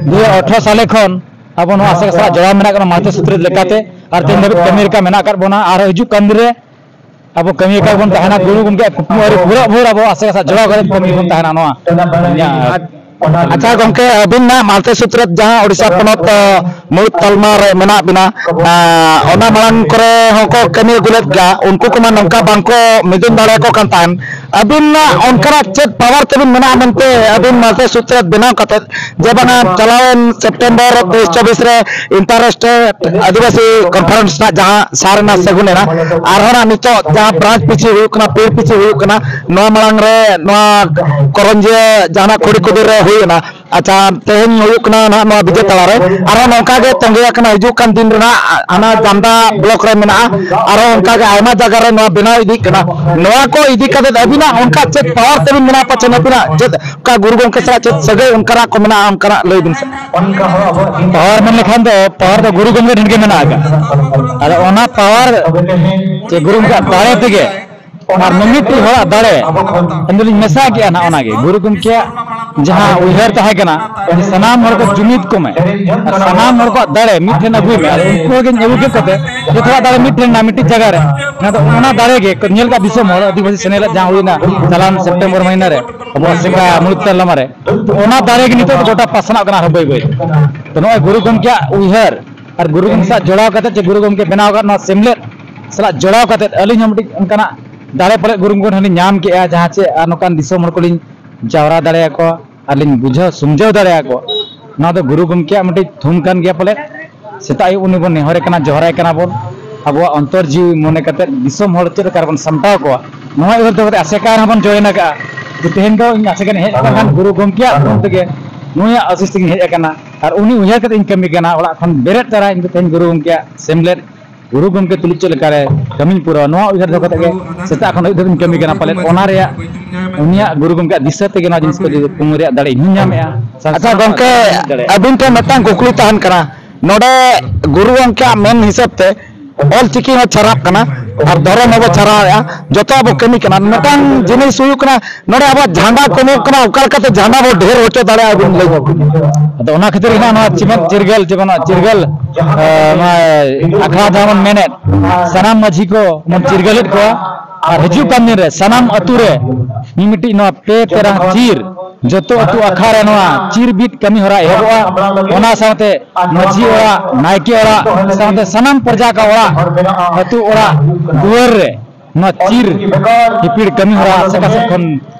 ᱫᱩ ᱦᱟᱡᱟᱨ ᱟᱴᱷᱨᱚ ᱥᱟᱞᱮ ᱠᱷᱚᱱ ᱟᱵᱚ ᱱᱚᱣᱟ ᱟᱥᱮᱠᱟ ᱥᱟᱞᱟᱜ ᱡᱚᱲᱟᱣ ᱢᱮᱱᱟᱜ ᱠᱟᱱᱟ ᱢᱟᱦᱟᱛᱚ ᱥᱩᱛᱨᱮᱛ ᱞᱮᱠᱟᱛᱮ, ᱟᱨ ᱛᱮᱦᱮᱧ ᱫᱷᱟᱹᱵᱤᱡ ᱠᱟᱹᱢᱤ ᱨᱮ ᱢᱮᱱᱟᱜ ᱟᱠᱟᱫ ᱵᱚᱱᱟ᱾ ᱟᱨ ᱦᱤᱡᱩᱜ ᱠᱟᱱ ᱫᱤᱱ ᱨᱮ ᱟᱵᱚ ᱠᱟᱹᱢᱤ ᱟᱠᱟᱫ ᱵᱚᱱ ᱛᱟᱦᱮᱱᱟ, ᱜᱩᱨᱩ ᱜᱚᱢᱠᱮᱭᱟᱜ ᱠᱩᱠᱢᱩ ᱟᱹᱣᱨᱤ ᱯᱩᱨᱟᱹᱜ ᱵᱷᱳᱨ ᱟᱵᱚ ᱟᱥᱮ ᱠᱟᱥᱮ ᱡᱚᱲᱟᱣ ᱠᱟᱛᱮ ᱠᱟᱹᱢᱤ ᱵᱚᱱ ᱛᱟᱦᱮᱱᱟ᱾ ᱱᱚᱣᱟ ᱤᱧᱟᱹᱜ ᱟᱪᱪᱷᱟ ᱜᱚᱢᱠᱮ, ᱟᱹᱵᱤᱱᱟᱜ ᱢᱟᱞᱛᱮ ᱥᱩᱛᱨᱮᱛ ᱡᱟᱦᱟᱸ ᱳᱰᱤᱥᱟ ᱯᱚᱱᱚᱛ, ᱟᱸ, ᱢᱩᱬᱩᱫ ᱛᱟᱞᱢᱟ ᱨᱮ ᱢᱮᱱᱟᱜ ᱵᱤᱱᱟ, ᱟᱸ, ᱚᱱᱟ ᱢᱟᱲᱟᱝ ᱠᱚᱨᱮ ᱦᱚᱸᱠᱚ ᱠᱟᱹᱢᱤ ᱟᱹᱜᱩ ᱞᱮᱫ ᱜᱮᱭᱟ, ᱩᱱᱠᱩ ᱠᱚᱢᱟ ᱱᱚᱝᱠᱟ ᱵᱟᱝᱠᱚ ᱢᱤᱫᱩᱱ ᱫᱟᱲᱮᱭᱟᱠᱚ ᱠᱟᱱ ᱛᱟᱦᱮᱸᱱ᱾ ᱟᱹᱵᱤᱱᱟᱜ ᱚᱱᱠᱟᱱᱟᱜ ᱪᱮᱫ ᱯᱟᱣᱟᱨ ᱛᱟᱹᱵᱤᱱ ᱢᱮᱱᱟᱜᱼᱟ ᱢᱮᱱᱛᱮ ᱟᱹᱵᱤᱱ ᱢᱟᱞᱛᱮ ᱥᱩᱛᱨᱮᱛ ᱵᱮᱱᱟᱣ ᱠᱟᱛᱮ ᱡᱮ ᱵᱟᱝᱟ ᱪᱟᱞᱟᱣᱮᱱ ᱥᱮᱯᱴᱮᱢᱵᱚᱨ ᱛᱮᱭᱤᱥ ᱪᱚᱵᱵᱤᱥ ᱨᱮ ᱤᱱᱴᱟᱨ ᱥᱴᱮᱴ ᱟᱹᱫᱤᱵᱟᱹᱥᱤ ᱠᱚᱱᱯᱷᱟᱨᱮᱱᱥ ᱨᱮᱱᱟᱜ ᱡᱟᱦᱟᱸ ᱥᱟᱨ ᱮᱱᱟ ᱥᱟᱹᱜᱩᱱ ᱮᱱᱟ, ᱟᱨᱦᱚᱸ ᱱᱟᱜ ᱱᱤᱛᱚᱜ ᱡᱟᱦᱟᱸ ᱵᱨᱟᱧᱪ ᱯᱤᱪᱷᱤ ᱦᱩᱭᱩᱜ ᱠᱟᱱᱟ, ᱯᱤᱲ ᱯᱤᱪᱷᱤ ᱦᱩᱭᱩᱜ ᱠᱟᱱᱟ, ᱱᱚᱣᱟ ᱢᱟᱲᱟᱝ ᱨᱮ ᱱᱚᱣᱟ ᱠᱚᱨᱚᱧᱡᱤᱭᱟᱹ ᱡᱟᱦᱟᱱᱟᱜ ᱠᱷᱩᱲᱤ ᱠᱩᱫᱩᱨ ᱨᱮ ᱦᱩᱭ ᱮᱱᱟ᱾ ᱟᱪᱪᱷᱟ, ᱛᱮᱦᱮᱧ ᱦᱩᱭᱩᱜ ᱠᱟᱱᱟ ᱱᱟᱦᱟᱜ ᱱᱚᱣᱟ ᱵᱤᱡᱮ ᱛᱟᱞᱟᱨᱮ, ᱟᱨᱦᱚᱸ ᱱᱚᱝᱠᱟ ᱜᱮ ᱛᱚᱸᱜᱮ ᱟᱠᱟᱱᱟ ᱦᱤᱡᱩᱜ ᱠᱟᱱ ᱫᱤᱱ ᱨᱮᱱᱟᱜ ᱦᱟᱱᱟ ᱡᱟᱢᱫᱟ ᱵᱞᱚᱠ ᱨᱮ ᱢᱮᱱᱟᱜᱼᱟ, ᱟᱨᱦᱚᱸ ᱚᱱᱠᱟ ᱜᱮ ᱟᱭᱢᱟ ᱡᱟᱭᱜᱟ ᱨᱮ ᱱᱚᱣᱟ ᱵᱮᱱᱟᱣ ᱤᱫᱤᱜ ᱠᱟᱱᱟ᱾ ᱱᱚᱣᱟ ᱠᱚ ᱤᱫᱤ ᱠᱟᱛᱮ ᱟᱹᱵᱤᱱᱟᱜ ᱚᱱᱠᱟ ᱪᱮᱫ ᱯᱟᱣᱟᱨ ᱛᱟᱹᱵᱤᱱ ᱢᱮᱱᱟᱜᱼᱟ, ᱯᱟᱪᱷᱮ ᱟᱹᱵᱤᱱᱟᱜ ᱪᱮᱫ ᱚᱱᱠᱟ ᱜᱩᱨᱩ ᱜᱚᱢᱠᱮ ᱥᱟᱞᱟᱜ ᱪᱮᱫ ᱥᱟᱹᱜᱟᱹᱭ ᱚᱱᱠᱟᱱᱟᱜ ᱠᱚ ᱢᱮᱱᱟᱜᱼᱟ, ᱚᱱᱠᱟᱱᱟᱜ ᱞᱟᱹᱭ ᱵᱤᱱ ᱥᱮ᱾ ᱯᱟᱣᱟᱨ ᱢᱮᱱ ᱞᱮᱠᱷᱟᱱ ᱫᱚ ᱯᱟᱣᱟᱨ ᱫᱚ ᱜᱩᱨᱩ ᱜᱚᱢᱠᱮ ᱴᱷᱮᱱ ᱜᱮ ᱢᱮᱱᱟᱜ ᱟᱠᱟᱫ᱾ ᱟᱫᱚ ᱚᱱᱟ ᱯᱟᱣᱟᱨ ᱪᱮ ᱜᱩᱨᱩ ᱜᱚᱢᱠᱮᱭᱟᱜ ᱫᱟᱲᱮ ᱛᱮᱜᱮ ᱟᱨ ᱢᱤᱢᱤᱫᱴᱤᱡ ᱦᱚᱲᱟᱜ ᱫᱟᱲᱮ ᱤᱧ ᱫᱚᱞᱤᱧ ᱢᱮᱥᱟ ᱠᱮᱜᱼᱟ ᱱᱟᱜ᱾ ᱚᱱᱟᱜᱮ ᱜᱩᱨᱩ ᱜᱚᱢᱠᱮᱭᱟᱜ ᱡᱟᱦᱟᱸ ᱩᱭᱦᱟᱹᱨ ᱛᱟᱦᱮᱸ ᱠᱟᱱᱟ, ᱥᱟᱱᱟᱢ ᱦᱚᱲ ᱠᱚ ᱡᱩᱢᱤᱫ ᱠᱚᱢᱮ ᱟᱨ ᱥᱟᱱᱟᱢ ᱦᱚᱲ ᱠᱚᱣᱟᱜ ᱫᱟᱲᱮ ᱢᱤᱫ ᱴᱷᱮᱱ ᱟᱹᱜᱩᱭ ᱢᱮ᱾ ᱟᱫᱚ ᱩᱱᱠᱩ ᱜᱮ ᱟᱹᱜᱩ ᱠᱮᱫ ᱠᱚᱛᱮ ᱡᱚᱛᱚᱣᱟᱜ ᱫᱟᱲᱮ ᱢᱤᱫ ᱴᱷᱮᱱ ᱮᱱᱟ, ᱢᱤᱫᱴᱤᱡ ᱡᱟᱭᱜᱟ ᱨᱮ᱾ ᱚᱱᱟ ᱫᱚ, ᱚᱱᱟ ᱫᱟᱲᱮ ᱜᱮ ᱧᱮᱞ ᱠᱟᱜ ᱫᱤᱥᱚᱢ ᱦᱚᱲ ᱟᱹᱫᱤᱵᱟᱹᱥᱤ ᱥᱮᱱᱮᱞᱟᱜ ᱡᱟᱦᱟᱸ ᱦᱩᱭᱱᱟ ᱪᱟᱞᱟᱣᱮᱱ ᱥᱮᱯᱴᱮᱢᱵᱚᱨ ᱢᱟᱹᱦᱱᱟᱹ ᱨᱮ ᱟᱵᱚᱣᱟᱜ ᱥᱮᱠᱟ ᱢᱩᱲᱩᱫ ᱛᱟᱞᱢᱟ ᱨᱮ, ᱚᱱᱟ ᱫᱟᱲᱮ ᱜᱮ ᱱᱤᱛᱚᱜ ᱫᱚ ᱜᱚᱴᱟ ᱯᱟᱥᱱᱟᱜ ᱠᱟᱱᱟ ᱟᱨᱦᱚᱸ ᱵᱟᱹᱭ ᱵᱟᱹᱭ ᱛᱮ᱾ ᱛᱚ ᱱᱚᱜᱼᱚᱭ ᱜᱩᱨᱩ ᱜᱚᱢᱠᱮᱭᱟᱜ ᱩᱭᱦᱟᱹᱨ ᱟᱨ ᱜᱩᱨᱩ ᱜᱚᱢᱠᱮ ᱥᱟᱞᱟᱜ ᱡᱚᱲᱟᱣ ᱠᱟᱛᱮ ᱪᱮ ᱜᱩᱨᱩ ᱜᱚᱢᱠᱮ ᱵᱮᱱᱟᱣ ᱟᱠᱟᱫ ᱱᱚᱣᱟ ᱥᱮᱢᱞᱮᱫ ᱥᱟᱞᱟᱜ ᱡᱚᱲᱟᱣ ᱠᱟᱛᱮ ᱟᱹᱞᱤᱧ ᱦᱚᱸ ᱢᱤᱫᱴᱤᱡ ᱚᱱᱠᱟᱱᱟᱜ ᱫᱟᱲᱮ ᱯᱟᱞᱮᱫ ᱜᱩᱨᱩ ᱜᱚᱢᱠᱮ ᱴᱷᱮᱱ ᱞᱤᱧ ᱧᱟᱢ ᱠᱮᱜᱼᱟ, ᱡᱟᱦᱟᱸ ᱪᱮ ᱟᱨ ᱱᱚᱝᱠᱟᱱ ᱫᱤᱥᱚᱢ ᱦᱚᱲ ᱠᱚᱞᱤᱧ ᱡᱟᱣᱨᱟ ᱫᱟᱲᱮᱭᱟᱠᱚᱣᱟ ᱟᱨ ᱞᱤᱧ ᱵᱩᱡᱷᱟᱹᱣ ᱥᱩᱢᱡᱷᱟᱹᱣ ᱫᱟᱲᱮᱭᱟᱠᱚᱣᱟ᱾ ᱱᱚᱣᱟ ᱫᱚ ᱜᱩᱨᱩ ᱜᱚᱢᱠᱮᱭᱟᱜ ᱢᱤᱫᱴᱤᱡ ᱛᱷᱩᱢ ᱠᱟᱱ ᱜᱮᱭᱟ ᱯᱟᱞᱮᱫ᱾ ᱥᱮᱛᱟᱜ ᱟᱹᱭᱩᱵ ᱩᱱᱤ ᱵᱚᱱ ᱱᱮᱦᱚᱨᱮ ᱠᱟᱱᱟ, ᱡᱚᱦᱟᱨᱟᱭ ᱠᱟᱱᱟ ᱵᱚᱱ, ᱟᱵᱚᱣᱟᱜ ᱚᱱᱛᱚᱨ ᱡᱤᱣᱤ ᱢᱚᱱᱮ ᱠᱟᱛᱮ ᱫᱤᱥᱚᱢ ᱦᱚᱲ ᱪᱮᱫ ᱞᱮᱠᱟ ᱨᱮᱵᱚᱱ ᱥᱟᱢᱴᱟᱣ ᱠᱚᱣᱟ, ᱱᱚᱣᱟ ᱩᱭᱦᱟᱹᱨ ᱫᱚᱦᱚ ᱠᱟᱛᱮ ᱟᱥᱮᱠᱟ ᱨᱮᱦᱚᱸ ᱵᱚᱱ ᱡᱚᱭᱮᱱ ᱟᱠᱟᱫᱼᱟ᱾ ᱡᱮ ᱛᱮᱦᱮᱧ ᱫᱚ ᱤᱧ ᱟᱥᱮᱠᱟ ᱨᱤᱧ ᱦᱮᱡ ᱟᱠᱟᱱ ᱠᱷᱟᱱ ᱜᱩᱨᱩ ᱜᱚᱢᱠᱮᱭᱟᱜ ᱛᱷᱩᱢ ᱛᱮᱜᱮ, ᱱᱩᱭᱟᱜ ᱟᱥᱤᱥ ᱛᱮᱜᱮᱧ ᱦᱮᱡ ᱟᱠᱟᱱᱟ ᱟᱨ ᱩᱱᱤ ᱩᱭᱦᱟᱹᱨ ᱠᱟᱛᱮ ᱤᱧ ᱠᱟᱹᱢᱤ ᱠᱟᱱᱟ᱾ ᱚᱲᱟᱜ ᱠᱷᱚᱱ ᱵᱮᱨᱮᱫ ᱛᱚᱨᱟ ᱤᱧ ᱫᱚ ᱛᱮᱦᱮᱧ ᱜᱩᱨᱩ ᱜᱚᱢᱠᱮᱭᱟᱜ ᱥᱮᱢᱞᱮᱫ, ᱜᱩᱨᱩ ᱜᱚᱢᱠᱮ ᱛᱩᱞᱩᱡ ᱪᱮᱫ ᱞᱮᱠᱟᱨᱮ ᱠᱟᱹᱢᱤᱧ ᱯᱩᱨᱟᱹᱣᱟ, ᱱᱚᱣᱟ ᱩᱭᱦᱟᱹᱨ ᱫᱚᱦᱚ ᱠᱟᱛᱮ ᱜᱮ ᱥᱮᱛᱟᱜ ᱠᱷᱚᱱ ᱟᱹᱭᱩᱵ ᱫᱷᱟᱹᱵᱤᱡ ᱤᱧ ᱠᱟᱹᱢᱤ ᱠᱟᱱᱟ᱾ ᱯᱟᱞᱮᱫ ᱚᱱᱟ ᱨᱮᱭᱟᱜ, ᱩᱱᱤᱭᱟᱜ ᱜᱩᱨᱩ ᱜᱚᱢᱠᱮᱭᱟᱜ ᱫᱤᱥᱟᱹ ᱛᱮᱜᱮ ᱱᱚᱣᱟ ᱡᱤᱱᱤᱥ ᱠᱚ ᱠᱩᱠᱢᱩ ᱨᱮᱭᱟᱜ ᱫᱟᱲᱮ ᱤᱧ ᱦᱚᱸᱧ ᱧᱟᱢᱮᱫᱼᱟ᱾ ᱟᱪᱪᱷᱟ ᱜᱚᱢᱠᱮ, ᱫᱟᱲᱮᱭᱟᱜᱼᱟ᱾ ᱟᱹᱵᱤᱱ ᱴᱷᱮᱱ ᱢᱤᱫᱴᱟᱝ ᱠᱩᱠᱞᱤ ᱛᱟᱦᱮᱱ ᱠᱟᱱᱟ, ᱱᱚᱰᱮ ᱜᱩᱨᱩ ᱜᱚᱢᱠᱮᱭᱟᱜ ᱢᱮᱱ ᱦᱤᱥᱟᱹᱵ ᱛᱮ ᱚᱞ ᱪᱤᱠᱤ ᱦᱚᱸ ᱪᱷᱟᱨᱟᱜ ᱠᱟᱱᱟ ᱟᱨ ᱫᱷᱚᱨᱚᱢ ᱦᱚᱸᱵᱚ ᱪᱷᱟᱨᱟᱣᱮᱫᱼᱟ, ᱡᱚᱛᱚ ᱟᱵᱚ ᱠᱟᱹᱢᱤ ᱠᱟᱱᱟ᱾ ᱢᱤᱫᱴᱟᱝ ᱡᱤᱱᱤᱥ ᱦᱩᱭᱩᱜ ᱠᱟᱱᱟ, ᱱᱚᱰᱮ ᱟᱵᱚᱣᱟᱜ ᱡᱷᱟᱱᱰᱟ ᱠᱚᱢᱚᱜ ᱠᱟᱱᱟ, ᱚᱠᱟ ᱞᱮᱠᱟᱛᱮ ᱡᱷᱟᱱᱰᱟ ᱵᱚ ᱰᱷᱮᱨ ᱦᱚᱪᱚ ᱫᱟᱲᱮᱭᱟᱜᱼᱟ ᱵᱤᱱ ᱞᱟᱹᱭ ᱧᱚᱜ ᱵᱤᱱ᱾ ᱟᱫᱚ ᱚᱱᱟ ᱠᱷᱟᱹᱛᱤᱨ ᱜᱮ ᱱᱟᱜ ᱱᱚᱣᱟ ᱪᱤᱢᱟᱹᱫ ᱪᱤᱨᱜᱟᱹᱞ ᱪᱮ ᱵᱟᱝ ᱪᱤᱨᱜᱟᱹᱞ, ᱮ, ᱱᱚᱣᱟ ᱟᱠᱷᱲᱟ ᱡᱟᱦᱟᱸ ᱵᱚᱱ ᱢᱮᱱᱮᱫ, ᱥᱟᱱᱟᱢ ᱢᱟᱹᱡᱷᱤ ᱠᱚ ᱵᱚᱱ ᱪᱤᱨᱜᱟᱹᱞᱮᱫ ᱠᱚᱣᱟ᱾ ᱟᱨ ᱦᱤᱡᱩᱜ ᱠᱟᱱ ᱫᱤᱱ ᱨᱮ ᱥᱟᱱᱟᱢ ᱟᱹᱛᱩ ᱨᱮ ᱢᱤᱢᱤᱫᱴᱤᱡ ᱱᱚᱣᱟ ᱯᱮ ᱛᱮᱨᱟᱝ ᱪᱤᱨ, ᱡᱚᱛᱚ ᱟᱹᱛᱩ ᱟᱠᱷᱲᱟ ᱨᱮ ᱱᱚᱣᱟ ᱪᱤᱨ ᱵᱤᱫ ᱠᱟᱹᱢᱤ ᱦᱚᱨᱟ ᱮᱦᱚᱵᱚᱜᱼᱟ᱾ ᱚᱱᱟ ᱥᱟᱶᱛᱮ ᱢᱟᱹᱡᱷᱤ ᱚᱲᱟᱜ, ᱱᱟᱭᱠᱮ ᱚᱲᱟᱜ ᱥᱟᱶᱛᱮ ᱥᱟᱱᱟᱢ ᱯᱨᱚᱡᱟ ᱠᱚ ᱚᱲᱟᱜ, ᱟᱹᱛᱩ ᱚᱲᱟᱜ ᱫᱩᱣᱟᱹᱨ ᱨᱮ ᱱᱚᱣᱟ ᱪᱤᱨ ᱦᱤᱯᱤᱲ ᱠᱟᱹᱢᱤ ᱦᱚᱨᱟ ᱟᱥᱮᱠᱟ ᱥᱮᱫ ᱠᱷᱚᱱ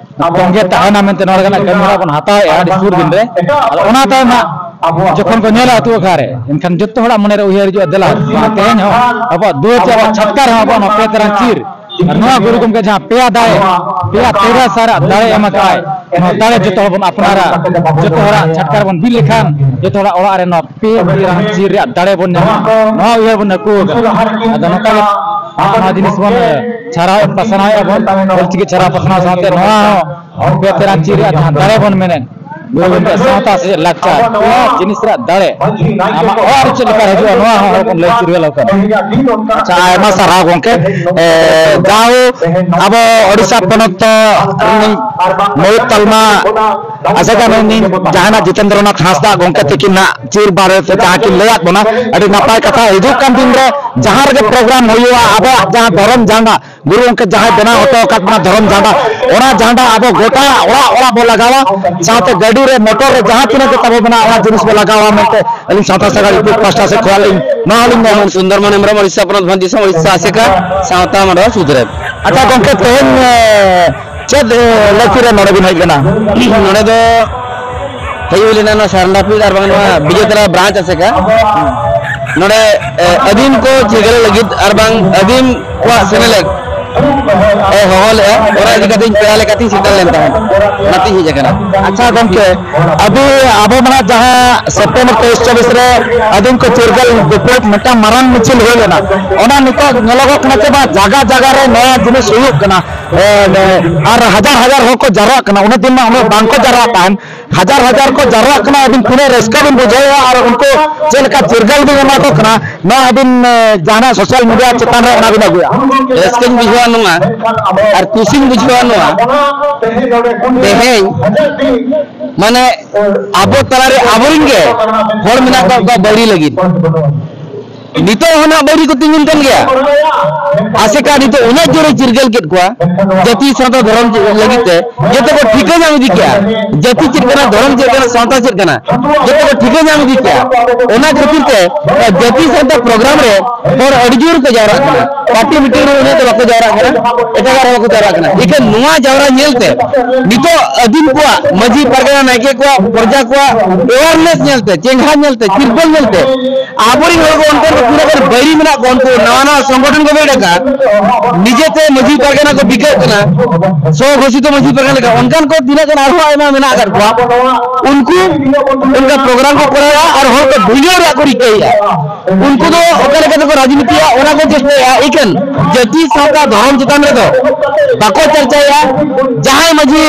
ᱛᱚᱸᱜᱮ ᱛᱟᱦᱮᱱᱟ ᱢᱮᱱᱛᱮ ᱱᱚᱣᱟ ᱞᱮᱠᱟᱱᱟᱜ ᱠᱟᱹᱢᱤ ᱦᱚᱨᱟ ᱵᱚᱱ ᱦᱟᱛᱟᱣᱮᱫᱼᱟ ᱟᱹᱰᱤ ᱥᱩᱨ ᱫᱤᱱ ᱨᱮ᱾ ᱟᱫᱚ ᱚᱱᱟ ᱛᱟᱭᱚᱢ ᱦᱟᱸᱜ ᱡᱚᱠᱷᱚᱱ ᱠᱚ ᱧᱮᱞᱟ ᱟᱹᱛᱩ ᱟᱠᱷᱲᱟ ᱨᱮ, ᱮᱱᱠᱷᱟᱱ ᱡᱚᱛᱚ ᱦᱚᱲᱟᱜ ᱢᱚᱱᱮᱨᱮ ᱩᱭᱦᱟᱹᱨ ᱦᱤᱡᱩᱜᱼᱟ, ᱫᱮᱞᱟ ᱛᱮᱦᱮᱧ ᱦᱚᱸ ᱟᱵᱚᱣᱟᱜ ᱫᱩᱣᱟᱹᱨ ᱪᱮ ᱟᱵᱚᱣᱟᱜ ᱪᱷᱟᱴᱠᱟ ᱨᱮᱦᱚᱸ ᱟᱵᱚᱣᱟᱜ ᱱᱚᱣᱟ ᱯᱮ ᱛᱮᱨᱟᱝ ᱪᱤᱨ ᱟᱨ ᱱᱚᱣᱟ ᱜᱩᱨᱩ ᱜᱚᱢᱠᱮ ᱡᱟᱦᱟᱸ ᱯᱮᱭᱟ ᱫᱟᱲᱮ, ᱯᱮᱭᱟ ᱛᱮᱨᱟ ᱥᱟᱨᱟᱜ ᱫᱟᱲᱮ ᱮᱢ ᱟᱠᱟᱫᱼᱟᱭ, ᱱᱚᱣᱟ ᱫᱟᱲᱮ ᱡᱚᱛᱚ ᱦᱚᱲ ᱵᱚᱱ ᱟᱯᱱᱟᱨᱟ, ᱡᱚᱛᱚ ᱦᱚᱲᱟᱜ ᱪᱷᱟᱴᱠᱟ ᱨᱮᱵᱚᱱ ᱵᱤᱫ ᱞᱮᱠᱷᱟᱱ ᱡᱚᱛᱚ ᱦᱚᱲᱟᱜ ᱚᱲᱟᱜ ᱨᱮ ᱱᱚᱣᱟ ᱯᱮ ᱛᱮᱨᱟᱝ ᱪᱤᱨ ᱨᱮᱭᱟᱜ ᱫᱟᱲᱮ ᱵᱚᱱ ᱧᱟᱢᱟ, ᱱᱚᱣᱟ ᱩᱭᱦᱟᱹᱨ ᱵᱚᱱ ᱟᱹᱜᱩ ᱟᱠᱟᱫᱟ᱾ ᱟᱫᱚ ᱱᱚᱝᱠᱟ ᱜᱮ ᱱᱚᱣᱟ ᱡᱤᱱᱤᱥ ᱵᱚᱱ ᱪᱷᱟᱨᱟᱣᱮᱫ ᱯᱟᱥᱱᱟᱣᱮᱫᱼᱟ ᱵᱚᱱ, ᱚᱞᱪᱤᱠᱤ ᱪᱷᱟᱨᱟᱣ ᱯᱟᱥᱱᱟᱣ ᱥᱟᱶᱛᱮ ᱱᱚᱣᱟ ᱦᱚᱸ ᱯᱮ ᱛᱮᱨᱟᱝ ᱪᱤᱨ ᱨᱮᱭᱟᱜ ᱡᱟᱦᱟᱸ ᱫᱟᱲᱮ ᱵᱚᱱ ᱢᱮᱱᱮᱫ, ᱜᱩᱨᱩ ᱜᱚᱢᱠᱮ ᱥᱟᱶᱛᱟ ᱥᱮᱪᱮᱫ ᱞᱟᱠᱪᱟᱨ, ᱱᱚᱣᱟ ᱡᱤᱱᱤᱥ ᱨᱮᱭᱟᱜ ᱫᱟᱲᱮ ᱟᱢᱟᱜ ᱚᱲᱟᱜ ᱨᱮ ᱪᱮᱫ ᱞᱮᱠᱟ ᱦᱤᱡᱩᱜᱼᱟ, ᱱᱚᱣᱟ ᱦᱚᱸ ᱦᱚᱲ ᱵᱚᱱ ᱞᱟᱹᱭ ᱪᱤᱨᱜᱟᱹᱞ ᱟᱠᱚ ᱠᱟᱱᱟ᱾ ᱟᱪᱪᱷᱟ, ᱟᱭᱢᱟ ᱥᱟᱨᱦᱟᱣ ᱜᱚᱢᱠᱮ᱾ ᱮ, ᱡᱟᱣ ᱟᱵᱚ ᱳᱰᱤᱥᱟ ᱯᱚᱱᱚᱛ ᱫᱚ ᱨᱤᱱᱤᱡ ᱢᱩᱬᱩᱫ ᱛᱟᱞᱢᱟ ᱟᱥᱮᱠᱟ ᱢᱮᱱᱫᱟᱹᱧ, ᱡᱟᱦᱟᱱᱟᱜ ᱡᱤᱛᱮᱱᱫᱨᱚᱱᱟᱛᱷ ᱦᱟᱸᱥᱫᱟ ᱜᱚᱢᱠᱮ ᱛᱤᱠᱤᱱ ᱱᱟᱜ ᱪᱤᱨ ᱵᱟᱨᱮ ᱛᱮ ᱡᱟᱦᱟᱸ ᱠᱤᱱ ᱞᱟᱹᱭᱟᱫ ᱵᱚᱱᱟ, ᱟᱹᱰᱤ ᱱᱟᱯᱟᱭ ᱠᱟᱛᱷᱟ᱾ ᱦᱤᱡᱩᱜ ᱠᱟᱱ ᱫᱤᱱ ᱨᱮ ᱡᱟᱦᱟᱸ ᱨᱮᱜᱮ ᱯᱨᱳᱜᱨᱟᱢ ᱦᱩᱭᱩᱜᱼᱟ, ᱟᱵᱚᱣᱟᱜ ᱡᱟᱦᱟᱸ ᱫᱷᱚᱨᱚᱢ ᱡᱷᱟᱱᱰᱟ, ᱜᱩᱨᱩ ᱜᱚᱢᱠᱮ ᱡᱟᱦᱟᱸᱭ ᱵᱮᱱᱟᱣ ᱦᱚᱴᱚ ᱟᱠᱟᱫ ᱵᱚᱱᱟ ᱫᱷᱚᱨᱚᱢ ᱡᱷᱟᱱᱰᱟ, ᱚᱱᱟ ᱡᱷᱟᱱᱰᱟ ᱟᱵᱚ ᱜᱚᱴᱟ ᱚᱲᱟᱜ ᱚᱲᱟᱜ ᱵᱚ ᱞᱟᱜᱟᱣᱟ, ᱥᱟᱶᱛᱮ ᱜᱟᱹᱰᱤ ᱨᱮ, ᱢᱚᱴᱚᱨ ᱨᱮ, ᱡᱟᱦᱟᱸ ᱛᱤᱱᱟᱹᱜ ᱜᱮ ᱛᱟᱵᱚ ᱢᱮᱱᱟᱜᱼᱟ, ᱚᱱᱟ ᱡᱤᱱᱤᱥ ᱵᱚ ᱞᱟᱜᱟᱣᱟ ᱢᱮᱱᱛᱮ ᱟᱹᱞᱤᱧ ᱥᱟᱶᱛᱟ ᱥᱟᱜᱟᱲ ᱤᱯᱤᱞ ᱯᱟᱦᱴᱟ ᱥᱮᱫ ᱠᱷᱚᱱ ᱟᱹᱞᱤᱧ ᱱᱚᱣᱟ ᱦᱚᱸᱞᱤᱧ ᱢᱮᱱᱟ᱾ ᱥᱩᱱᱫᱚᱨᱢᱚᱱ ᱦᱮᱢᱵᱨᱚᱢ, ᱳᱰᱤᱥᱟ ᱯᱚᱱᱚᱛ, ᱵᱷᱚᱸᱡᱽ ᱫᱤᱥᱚᱢ, ᱳᱰᱤᱥᱟ ᱟᱥᱮᱠᱟ ᱥᱟᱶᱛᱟ ᱢᱟᱰᱣᱟ ᱥᱩᱫᱷᱨᱮ᱾ ᱟᱪᱪᱷᱟ ᱜᱚᱢᱠᱮ, ᱛᱮᱦᱮᱧ, ᱮ, ᱪᱮᱫ, ᱮ, ᱞᱟᱹᱠᱛᱤ ᱨᱮ ᱱᱚᱰᱮ ᱵᱤᱱ ᱦᱮᱡ ᱞᱮᱱᱟ? ᱱᱚᱰᱮ ᱫᱚ ᱦᱮᱡ ᱦᱩᱭ ᱞᱮᱱᱟ ᱱᱚᱣᱟ ᱥᱟᱨᱱᱟᱯᱤᱲ ᱟᱨ ᱵᱟᱝ ᱱᱚᱣᱟ ᱵᱤᱡᱮᱛᱟᱲᱟ ᱵᱨᱟᱧᱪ ᱟᱥᱮᱠᱟ᱾ ᱱᱚᱰᱮ, ᱮ, ᱟᱹᱫᱤᱢ ᱠᱚ ᱪᱤᱨᱜᱟᱹᱞ ᱞᱟᱹᱜᱤᱫ ᱟᱨ ᱵᱟᱝ ᱟᱹᱫᱤᱢ ᱠᱚᱣᱟᱜ ᱥᱮᱱᱮᱞᱮᱫ ᱮ ᱦᱚᱦᱚ ᱞᱮᱫᱼᱟ, ᱚᱱᱟ ᱤᱫᱤ ᱠᱟᱛᱮ ᱤᱧ ᱯᱮᱲᱟ ᱞᱮᱠᱟᱛᱤᱧ ᱥᱮᱴᱮᱨ ᱞᱮᱱ ᱛᱟᱦᱮᱸᱫ, ᱚᱱᱟᱛᱤᱧ ᱦᱮᱡ ᱟᱠᱟᱱᱟ᱾ ᱟᱪᱪᱷᱟ ᱜᱚᱢᱠᱮ, ᱟᱹᱵᱤ-, ᱟᱵᱚ ᱢᱟᱱᱮ ᱡᱟᱦᱟᱸ ᱥᱮᱯᱴᱮᱢᱵᱚᱨ ᱛᱮᱭᱤᱥ ᱪᱚᱵᱵᱤᱥ ᱨᱮ ᱟᱹᱫᱤᱢ ᱠᱚ ᱪᱤᱨᱜᱟᱹᱞ ᱵᱤᱯᱞᱚᱵ ᱢᱤᱫᱴᱟᱝ ᱢᱟᱨᱟᱝ ᱢᱤᱪᱷᱤᱞ ᱦᱩᱭ ᱞᱮᱱᱟ, ᱚᱱᱟ ᱱᱤᱛᱚᱜ ᱧᱮᱞᱚᱜᱚᱜ ᱠᱟᱱᱟ ᱪᱮ ᱵᱟᱝ ᱡᱟᱭᱜᱟ ᱡᱟᱭᱜᱟ ᱨᱮ ᱱᱚᱣᱟ ᱡᱤᱱᱤᱥ ᱦᱩᱭᱩᱜ ᱠᱟᱱᱟ? ᱟᱨ ᱦᱟᱡᱟᱨ ᱦᱟᱡᱟᱨ ᱦᱚᱲ ᱠᱚ ᱡᱟᱣᱨᱟᱜ ᱠᱟᱱᱟ, ᱩᱱᱟᱹᱜ ᱫᱤᱱ ᱢᱟ ᱩᱱᱟᱹᱜ ᱵᱟᱝ ᱠᱚ ᱡᱟᱣᱨᱟᱜ ᱛᱟᱦᱮᱱ᱾ ᱦᱟᱡᱟᱨ ᱦᱟᱡᱟᱨ ᱠᱚ ᱡᱟᱣᱨᱟᱜ ᱠᱟᱱᱟ, ᱟᱹᱵᱤᱱ ᱛᱤᱱᱟᱹᱜ ᱨᱟᱹᱥᱠᱟᱹ ᱵᱤᱱ ᱵᱩᱡᱷᱟᱹᱣᱮᱫᱼᱟ ᱟᱨ ᱩᱱᱠᱩ ᱪᱮᱫ ᱞᱮᱠᱟ ᱪᱤᱨᱜᱟᱹᱞ ᱵᱤᱱ ᱮᱢᱟ ᱠᱚ ᱠᱟᱱᱟ, ᱱᱚᱣᱟ ᱟᱹᱵᱤᱱ ᱡᱟᱦᱟᱱᱟᱜ ᱥᱳᱥᱟᱞ ᱢᱤᱰᱤᱭᱟ ᱪᱮᱛᱟᱱ ᱨᱮ ᱚᱱᱟ ᱵᱤᱱ ᱟᱹᱜᱩᱭᱟ᱾ ᱨᱟᱹᱥᱠᱟᱹᱧ ᱵᱩᱡᱷᱟᱹᱣᱟ ᱱᱚᱣᱟ, ᱟᱨ ᱠᱩᱥᱤᱧ ᱵᱩᱡᱷᱟᱹᱣᱟ ᱱᱚᱣᱟ, ᱛᱮᱦᱮᱧ ᱢᱟᱱᱮ ᱟᱵᱚ ᱛᱟᱞᱟᱨᱮ ᱟᱵᱚᱨᱮᱱ ᱜᱮ ᱦᱚᱲ ᱢᱮᱱᱟᱜ ᱠᱟᱜ ᱠᱚᱣᱟ ᱵᱟᱹᱭᱨᱤ ᱞᱟᱹᱜᱤᱫ᱾ ᱱᱤᱛᱚᱜ ᱦᱚᱸ ᱱᱟᱜ ᱵᱟᱹᱭᱨᱤ ᱠᱚ ᱛᱤᱸᱜᱩᱱ ᱠᱟᱱ ᱜᱮᱭᱟ᱾ ᱟᱥᱮᱠᱟ ᱱᱤᱛᱚᱜ ᱩᱱᱟᱹᱜ ᱡᱳᱨᱮ ᱪᱤᱨᱜᱟᱹᱞ ᱠᱮᱫ ᱠᱚᱣᱟ ᱡᱟᱹᱛᱤ ᱥᱟᱶᱛᱟ ᱫᱷᱚᱨᱚᱢ ᱞᱟᱹᱜᱤᱫ ᱛᱮ, ᱡᱚᱛᱚ ᱠᱚ ᱴᱷᱤᱠᱟᱹ ᱧᱟᱢ ᱤᱫᱤ ᱠᱮᱜᱼᱟ ᱡᱟᱹᱛᱤ ᱪᱮᱫ ᱠᱟᱱᱟ, ᱫᱷᱚᱨᱚᱢ ᱪᱮᱫ ᱠᱟᱱᱟ, ᱥᱟᱶᱛᱟ ᱪᱮᱫ ᱠᱟᱱᱟ, ᱡᱚᱛᱚ ᱠᱚ ᱴᱷᱤᱠᱟᱹ ᱧᱟᱢ ᱤᱫᱤ ᱠᱮᱜᱼᱟ᱾ ᱚᱱᱟ ᱠᱷᱟᱹᱛᱤᱨ ᱛᱮ ᱡᱟᱹᱛᱤ ᱥᱟᱶᱛᱟ ᱯᱨᱳᱜᱨᱟᱢ ᱨᱮ ᱦᱚᱲ ᱟᱹᱰᱤ ᱡᱳᱨ ᱠᱚ ᱡᱟᱣᱨᱟᱜ ᱠᱟᱱᱟ᱾ ᱯᱟᱨᱴᱤ ᱢᱤᱴᱤᱝ ᱨᱮ ᱩᱱᱟᱹᱜ ᱫᱚ ᱵᱟᱠᱚ ᱡᱟᱣᱨᱟᱜ ᱠᱟᱱᱟ, ᱮᱴᱟᱜᱟᱜ ᱨᱮ ᱵᱟᱠᱚ ᱡᱟᱣᱨᱟᱜ ᱠᱟᱱᱟ᱾ ᱮᱠᱷᱟᱱ ᱱᱚᱣᱟ ᱡᱟᱣᱨᱟ ᱧᱮᱞᱛᱮ ᱱᱤᱛᱚᱜ ᱟᱹᱫᱤᱢ ᱠᱚᱣᱟᱜ, ᱢᱟᱹᱡᱷᱤ ᱯᱟᱨᱜᱟᱱᱟ, ᱱᱟᱭᱠᱮ ᱠᱚᱣᱟᱜ, ᱯᱨᱚᱡᱟ ᱠᱚᱣᱟᱜ ᱮᱣᱟᱨᱱᱮᱥ ᱧᱮᱞᱛᱮ, ᱪᱮᱸᱜᱷᱟ ᱧᱮᱞᱛᱮ, ᱪᱤᱨᱜᱟᱹᱞ ᱧᱮᱞᱛᱮ ᱟᱵᱚᱨᱮᱱ ᱦᱚᱲ ᱠᱚ ᱚᱱᱠᱟᱱ ᱠᱚ ᱛᱤᱱᱟᱹᱜ ᱜᱟᱱ ᱵᱟᱹᱭᱨᱤ ᱢᱮᱱᱟᱜ ᱠᱚᱣᱟ, ᱩᱱᱠᱩ ᱱᱟᱣᱟ ᱱᱟᱣᱟ ᱥᱚᱝᱜᱚᱴᱷᱚᱱ ᱠᱚ ᱵᱮᱨᱮᱫ ᱟᱠᱟᱫ, ᱱᱤᱡᱮᱛᱮ ᱢᱟᱹᱡᱷᱤ ᱯᱟᱨᱜᱟᱱᱟ ᱠᱚ ᱵᱤᱠᱟᱹᱜ ᱠᱟᱱᱟ, ᱥᱚ ᱜᱷᱳᱥᱤᱛᱚ ᱢᱟᱹᱡᱷᱤ ᱯᱟᱨᱜᱟᱱᱟ ᱞᱮᱠᱟ, ᱚᱱᱠᱟᱱ ᱠᱚ ᱛᱤᱱᱟᱹᱜ ᱜᱟᱱ ᱟᱨᱦᱚᱸ ᱟᱭᱢᱟ ᱢᱮᱱᱟᱜ ᱟᱠᱟᱫ ᱠᱚᱣᱟ᱾ ᱩᱱᱠᱩ ᱚᱱᱠᱟ ᱯᱨᱳᱜᱨᱟᱢ ᱠᱚ ᱠᱚᱨᱟᱣᱟ ᱟᱨ ᱦᱚᱲ ᱠᱚ ᱵᱷᱤᱲᱟᱹᱣ ᱨᱮᱭᱟᱜ ᱠᱚ ᱨᱤᱠᱟᱹᱭᱮᱫᱼᱟ᱾ ᱩᱱᱠᱩ ᱫᱚ ᱚᱠᱟ ᱞᱮᱠᱟ ᱛᱮᱠᱚ ᱨᱟᱡᱽᱱᱤᱛᱤᱭᱟ, ᱚᱱᱟ ᱠᱚ ᱪᱮᱥᱴᱟᱭᱟ᱾ ᱮᱠᱮᱱ ᱡᱟᱹᱛᱤ ᱥᱟᱶᱛᱟ ᱫᱷᱚᱨᱚᱢ ᱪᱮᱛᱟᱱ ᱨᱮᱫᱚ ᱵᱟᱠᱚ ᱪᱟᱨᱪᱟᱭᱟ᱾ ᱡᱟᱦᱟᱸᱭ ᱢᱟᱹᱡᱷᱤ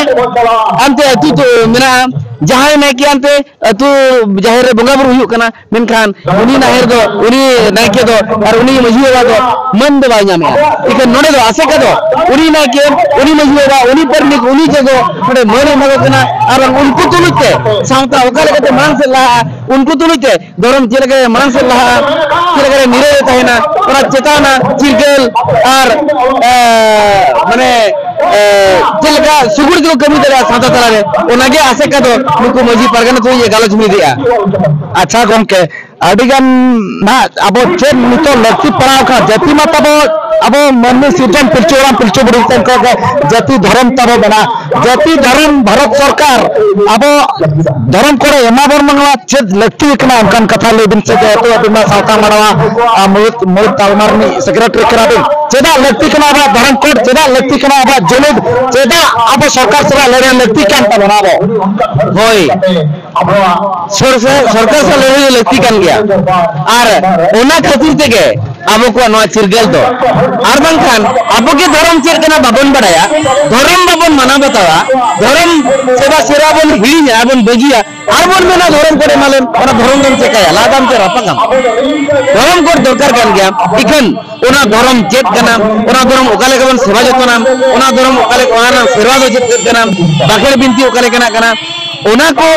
ᱟᱱᱛᱮ ᱟᱹᱛᱩ ᱛᱮ ᱢᱮᱱᱟᱜᱼᱟ, ᱡᱟᱦᱟᱸᱭ ᱱᱟᱭᱠᱮ ᱟᱱᱛᱮ ᱟᱹᱛᱩ ᱡᱟᱦᱮᱨ ᱨᱮ ᱵᱚᱸᱜᱟ ᱵᱩᱨᱩ ᱦᱩᱭᱩᱜ ᱠᱟᱱᱟ, ᱢᱮᱱᱠᱷᱟᱱ ᱩᱱᱤ ᱱᱟᱦᱮᱨ ᱫᱚ, ᱩᱱᱤ ᱱᱟᱭᱠᱮ ᱫᱚ ᱟᱨ ᱩᱱᱤ ᱢᱟᱹᱡᱷᱤ ᱵᱟᱵᱟ ᱫᱚ ᱢᱟᱹᱱ ᱫᱚ ᱵᱟᱭ ᱧᱟᱢᱮᱜᱼᱟ᱾ ᱮᱱᱠᱷᱟᱱ ᱱᱚᱰᱮ ᱫᱚ ᱟᱥᱮᱠᱟ ᱫᱚ ᱩᱱᱤ ᱱᱟᱭᱠᱮ, ᱩᱱᱤ ᱢᱟᱹᱡᱷᱤ ᱵᱟᱵᱟ, ᱩᱱᱤ ᱯᱟᱨᱟᱱᱤᱠ, ᱩᱱᱤ ᱡᱚᱜᱚ ᱱᱚᱰᱮ ᱢᱟᱹᱱ ᱮ ᱮᱢᱟ ᱠᱚ ᱠᱟᱱᱟ᱾ ᱟᱨ ᱵᱟᱝ ᱩᱱᱠᱩ ᱛᱩᱞᱩᱡ ᱛᱮ ᱥᱟᱶᱛᱟ ᱚᱠᱟ ᱞᱮᱠᱟᱛᱮ ᱢᱟᱲᱟᱝ ᱥᱮᱫ ᱞᱟᱦᱟᱜᱼᱟ, ᱩᱱᱠᱩ ᱛᱩᱞᱩᱡ ᱛᱮ ᱫᱷᱚᱨᱚᱢ ᱪᱮᱫ ᱞᱮᱠᱟ ᱢᱟᱲᱟᱝ ᱥᱮᱫ ᱞᱟᱦᱟᱜᱼᱟ, ᱪᱮᱫ ᱞᱮᱠᱟ ᱨᱮ ᱱᱤᱨᱟᱹᱭ ᱮ ᱛᱟᱦᱮᱱᱟ, ᱚᱱᱟ ᱪᱮᱛᱟᱱ ᱨᱮᱱᱟᱜ ᱪᱤᱨᱜᱟᱹᱞ ᱟᱨ, ᱮ, ᱢᱟᱱᱮ, ᱮ, ᱪᱮᱫ ᱞᱮᱠᱟ ᱥᱩᱜᱩᱲ ᱛᱮᱠᱚ ᱠᱟᱹᱢᱤ ᱫᱟᱲᱮᱭᱟᱜᱼᱟ ᱥᱟᱶᱛᱟ ᱛᱟᱞᱟᱨᱮ, ᱚᱱᱟᱜᱮ ᱟᱥᱮᱠᱟ ᱫᱚ ᱱᱩᱠᱩ ᱢᱟᱹᱡᱷᱤ ᱯᱟᱨᱜᱟᱱᱟ ᱛᱩᱞᱩᱡ ᱮ ᱜᱟᱞᱚᱪ ᱦᱩᱭ ᱞᱮᱫᱼᱟ᱾ ᱟᱪᱪᱷᱟ ᱜᱚᱢᱠᱮ, ᱟᱹᱰᱤ ᱜᱟᱱ ᱱᱟᱦᱟᱜ ᱟᱵᱚ ᱪᱮᱫ ᱱᱤᱛᱚᱜ ᱞᱟᱹᱠᱛᱤ ᱯᱟᱲᱟᱣ ᱠᱟᱱᱟ? ᱡᱟᱹᱛᱤ ᱢᱟ ᱛᱟᱵᱚ ᱟᱵᱚ ᱢᱟᱹᱱᱢᱤ ᱥᱤᱨᱡᱚᱱ ᱯᱤᱞᱪᱩ ᱦᱟᱲᱟᱢ ᱯᱤᱞᱪᱩ ᱵᱩᱲᱦᱤ ᱛᱮ ᱚᱱᱠᱟ ᱜᱮ ᱡᱟᱹᱛᱤ ᱫᱷᱚᱨᱚᱢ ᱛᱟᱵᱚ ᱢᱮᱱᱟᱜᱼᱟ᱾ ᱡᱟᱹᱛᱤ ᱫᱷᱚᱨᱚᱢ ᱵᱷᱟᱨᱚᱛ ᱥᱚᱨᱠᱟᱨ ᱟᱵᱚ ᱫᱷᱚᱨᱚᱢ ᱠᱚᱲᱮ ᱮᱢᱟ ᱵᱚᱱ ᱢᱟ ᱪᱮᱫ ᱞᱟᱹᱠᱛᱤ ᱠᱟᱱᱟ? ᱚᱱᱠᱟᱱ ᱠᱟᱛᱷᱟ ᱞᱟᱹᱭ ᱵᱤᱱ ᱥᱮ, ᱡᱮᱦᱮᱛᱩ ᱟᱹᱵᱤᱱ ᱢᱟ ᱥᱟᱶᱛᱟ ᱢᱟᱰᱣᱟ ᱟᱨ ᱢᱩᱲᱩᱫ, ᱢᱩᱲᱩᱫ ᱛᱟᱞᱢᱟ ᱨᱤᱱᱤᱡ ᱥᱮᱠᱨᱮᱴᱟᱨᱤ ᱠᱟᱱᱟ ᱵᱤᱱ᱾ ᱪᱮᱫᱟᱜ ᱞᱟᱹᱠᱛᱤ ᱠᱟᱱᱟ ᱟᱵᱚᱣᱟᱜ ᱫᱷᱚᱨᱚᱢ ᱠᱳᱰ? ᱪᱮᱫᱟᱜ ᱞᱟᱹᱠᱛᱤ ᱠᱟᱱᱟ ᱟᱵᱚᱣᱟᱜ ᱡᱩᱢᱤᱫ? ᱪᱮᱫᱟᱜ ᱟᱵᱚ ᱥᱚᱨᱠᱟᱨ ᱥᱟᱞᱟᱜ ᱞᱟᱹᱲᱦᱟᱹᱭ ᱞᱟᱹᱠᱛᱤ ᱠᱟᱱ ᱛᱟᱵᱚᱱᱟ ᱟᱵᱚ? ᱦᱳᱭ, ᱥᱚᱨ-, ᱥᱚᱨᱠᱟᱨ ᱥᱟᱞᱟᱜ ᱞᱟᱹᱲᱦᱟᱹᱭ ᱞᱟᱹᱠᱛᱤ ᱠᱟᱱ ᱜᱮᱭᱟ᱾ ᱟᱨ ᱚᱱᱟ ᱠᱷᱟᱹᱛᱤᱨ ᱛᱮᱜᱮ ᱟᱵᱚ ᱠᱚᱣᱟᱜ ᱱᱚᱣᱟ ᱪᱤᱨᱜᱟᱹᱞ ᱫᱚ᱾ ᱟᱨ ᱵᱟᱝᱠᱷᱟᱱ ᱟᱵᱚ ᱜᱮ ᱫᱷᱚᱨᱚᱢ ᱪᱮᱫ ᱠᱟᱱᱟ ᱵᱟᱵᱚᱱ ᱵᱟᱲᱟᱭᱟ, ᱫᱷᱚᱨᱚᱢ ᱵᱟᱵᱚᱱ ᱢᱟᱱᱟᱣ ᱵᱟᱛᱟᱣᱟ, ᱫᱷᱚᱨᱚᱢ ᱥᱮᱵᱟ ᱥᱮᱨᱣᱟ ᱵᱚᱱ ᱦᱤᱲᱤᱧᱟ, ᱵᱚᱱ ᱵᱟᱹᱜᱤᱭᱟ, ᱟᱨ ᱵᱚᱱ ᱢᱮᱱᱟ ᱫᱷᱚᱨᱚᱢ ᱠᱳᱰ ᱮᱢᱟᱞᱮᱢ, ᱚᱱᱟ ᱫᱷᱚᱨᱚᱢ ᱫᱚᱢ ᱪᱮᱠᱟᱭᱟ? ᱞᱟᱫᱟᱢ ᱪᱮ ᱨᱟᱯᱟᱜᱟᱢ? ᱫᱷᱚᱨᱚᱢ ᱠᱳᱰ ᱫᱚᱨᱠᱟᱨ ᱠᱟᱱ ᱜᱮᱭᱟ᱾ ᱤᱠᱷᱟᱹᱱ ᱚᱱᱟ ᱫᱷᱚᱨᱚᱢ ᱪᱮᱫ ᱠᱟᱱᱟ, ᱚᱱᱟ ᱫᱷᱚᱨᱚᱢ ᱚᱠᱟ ᱞᱮᱠᱟ ᱵᱚᱱ ᱥᱮᱵᱟ ᱡᱚᱛᱚᱱᱟ, ᱚᱱᱟ ᱫᱷᱚᱨᱚᱢ ᱚᱠᱟ ᱞᱮᱠᱟ, ᱚᱱᱟ ᱨᱮᱱᱟᱜ ᱥᱮᱨᱣᱟ ᱫᱚ ᱪᱮᱫ ᱪᱮᱫ ᱠᱟᱱᱟ, ᱵᱟᱠᱷᱮᱲ ᱵᱤᱱᱛᱤ ᱚᱠᱟ ᱞᱮᱠᱟᱱᱟᱜ ᱠᱟᱱᱟ, ᱚᱱᱟ ᱠᱚ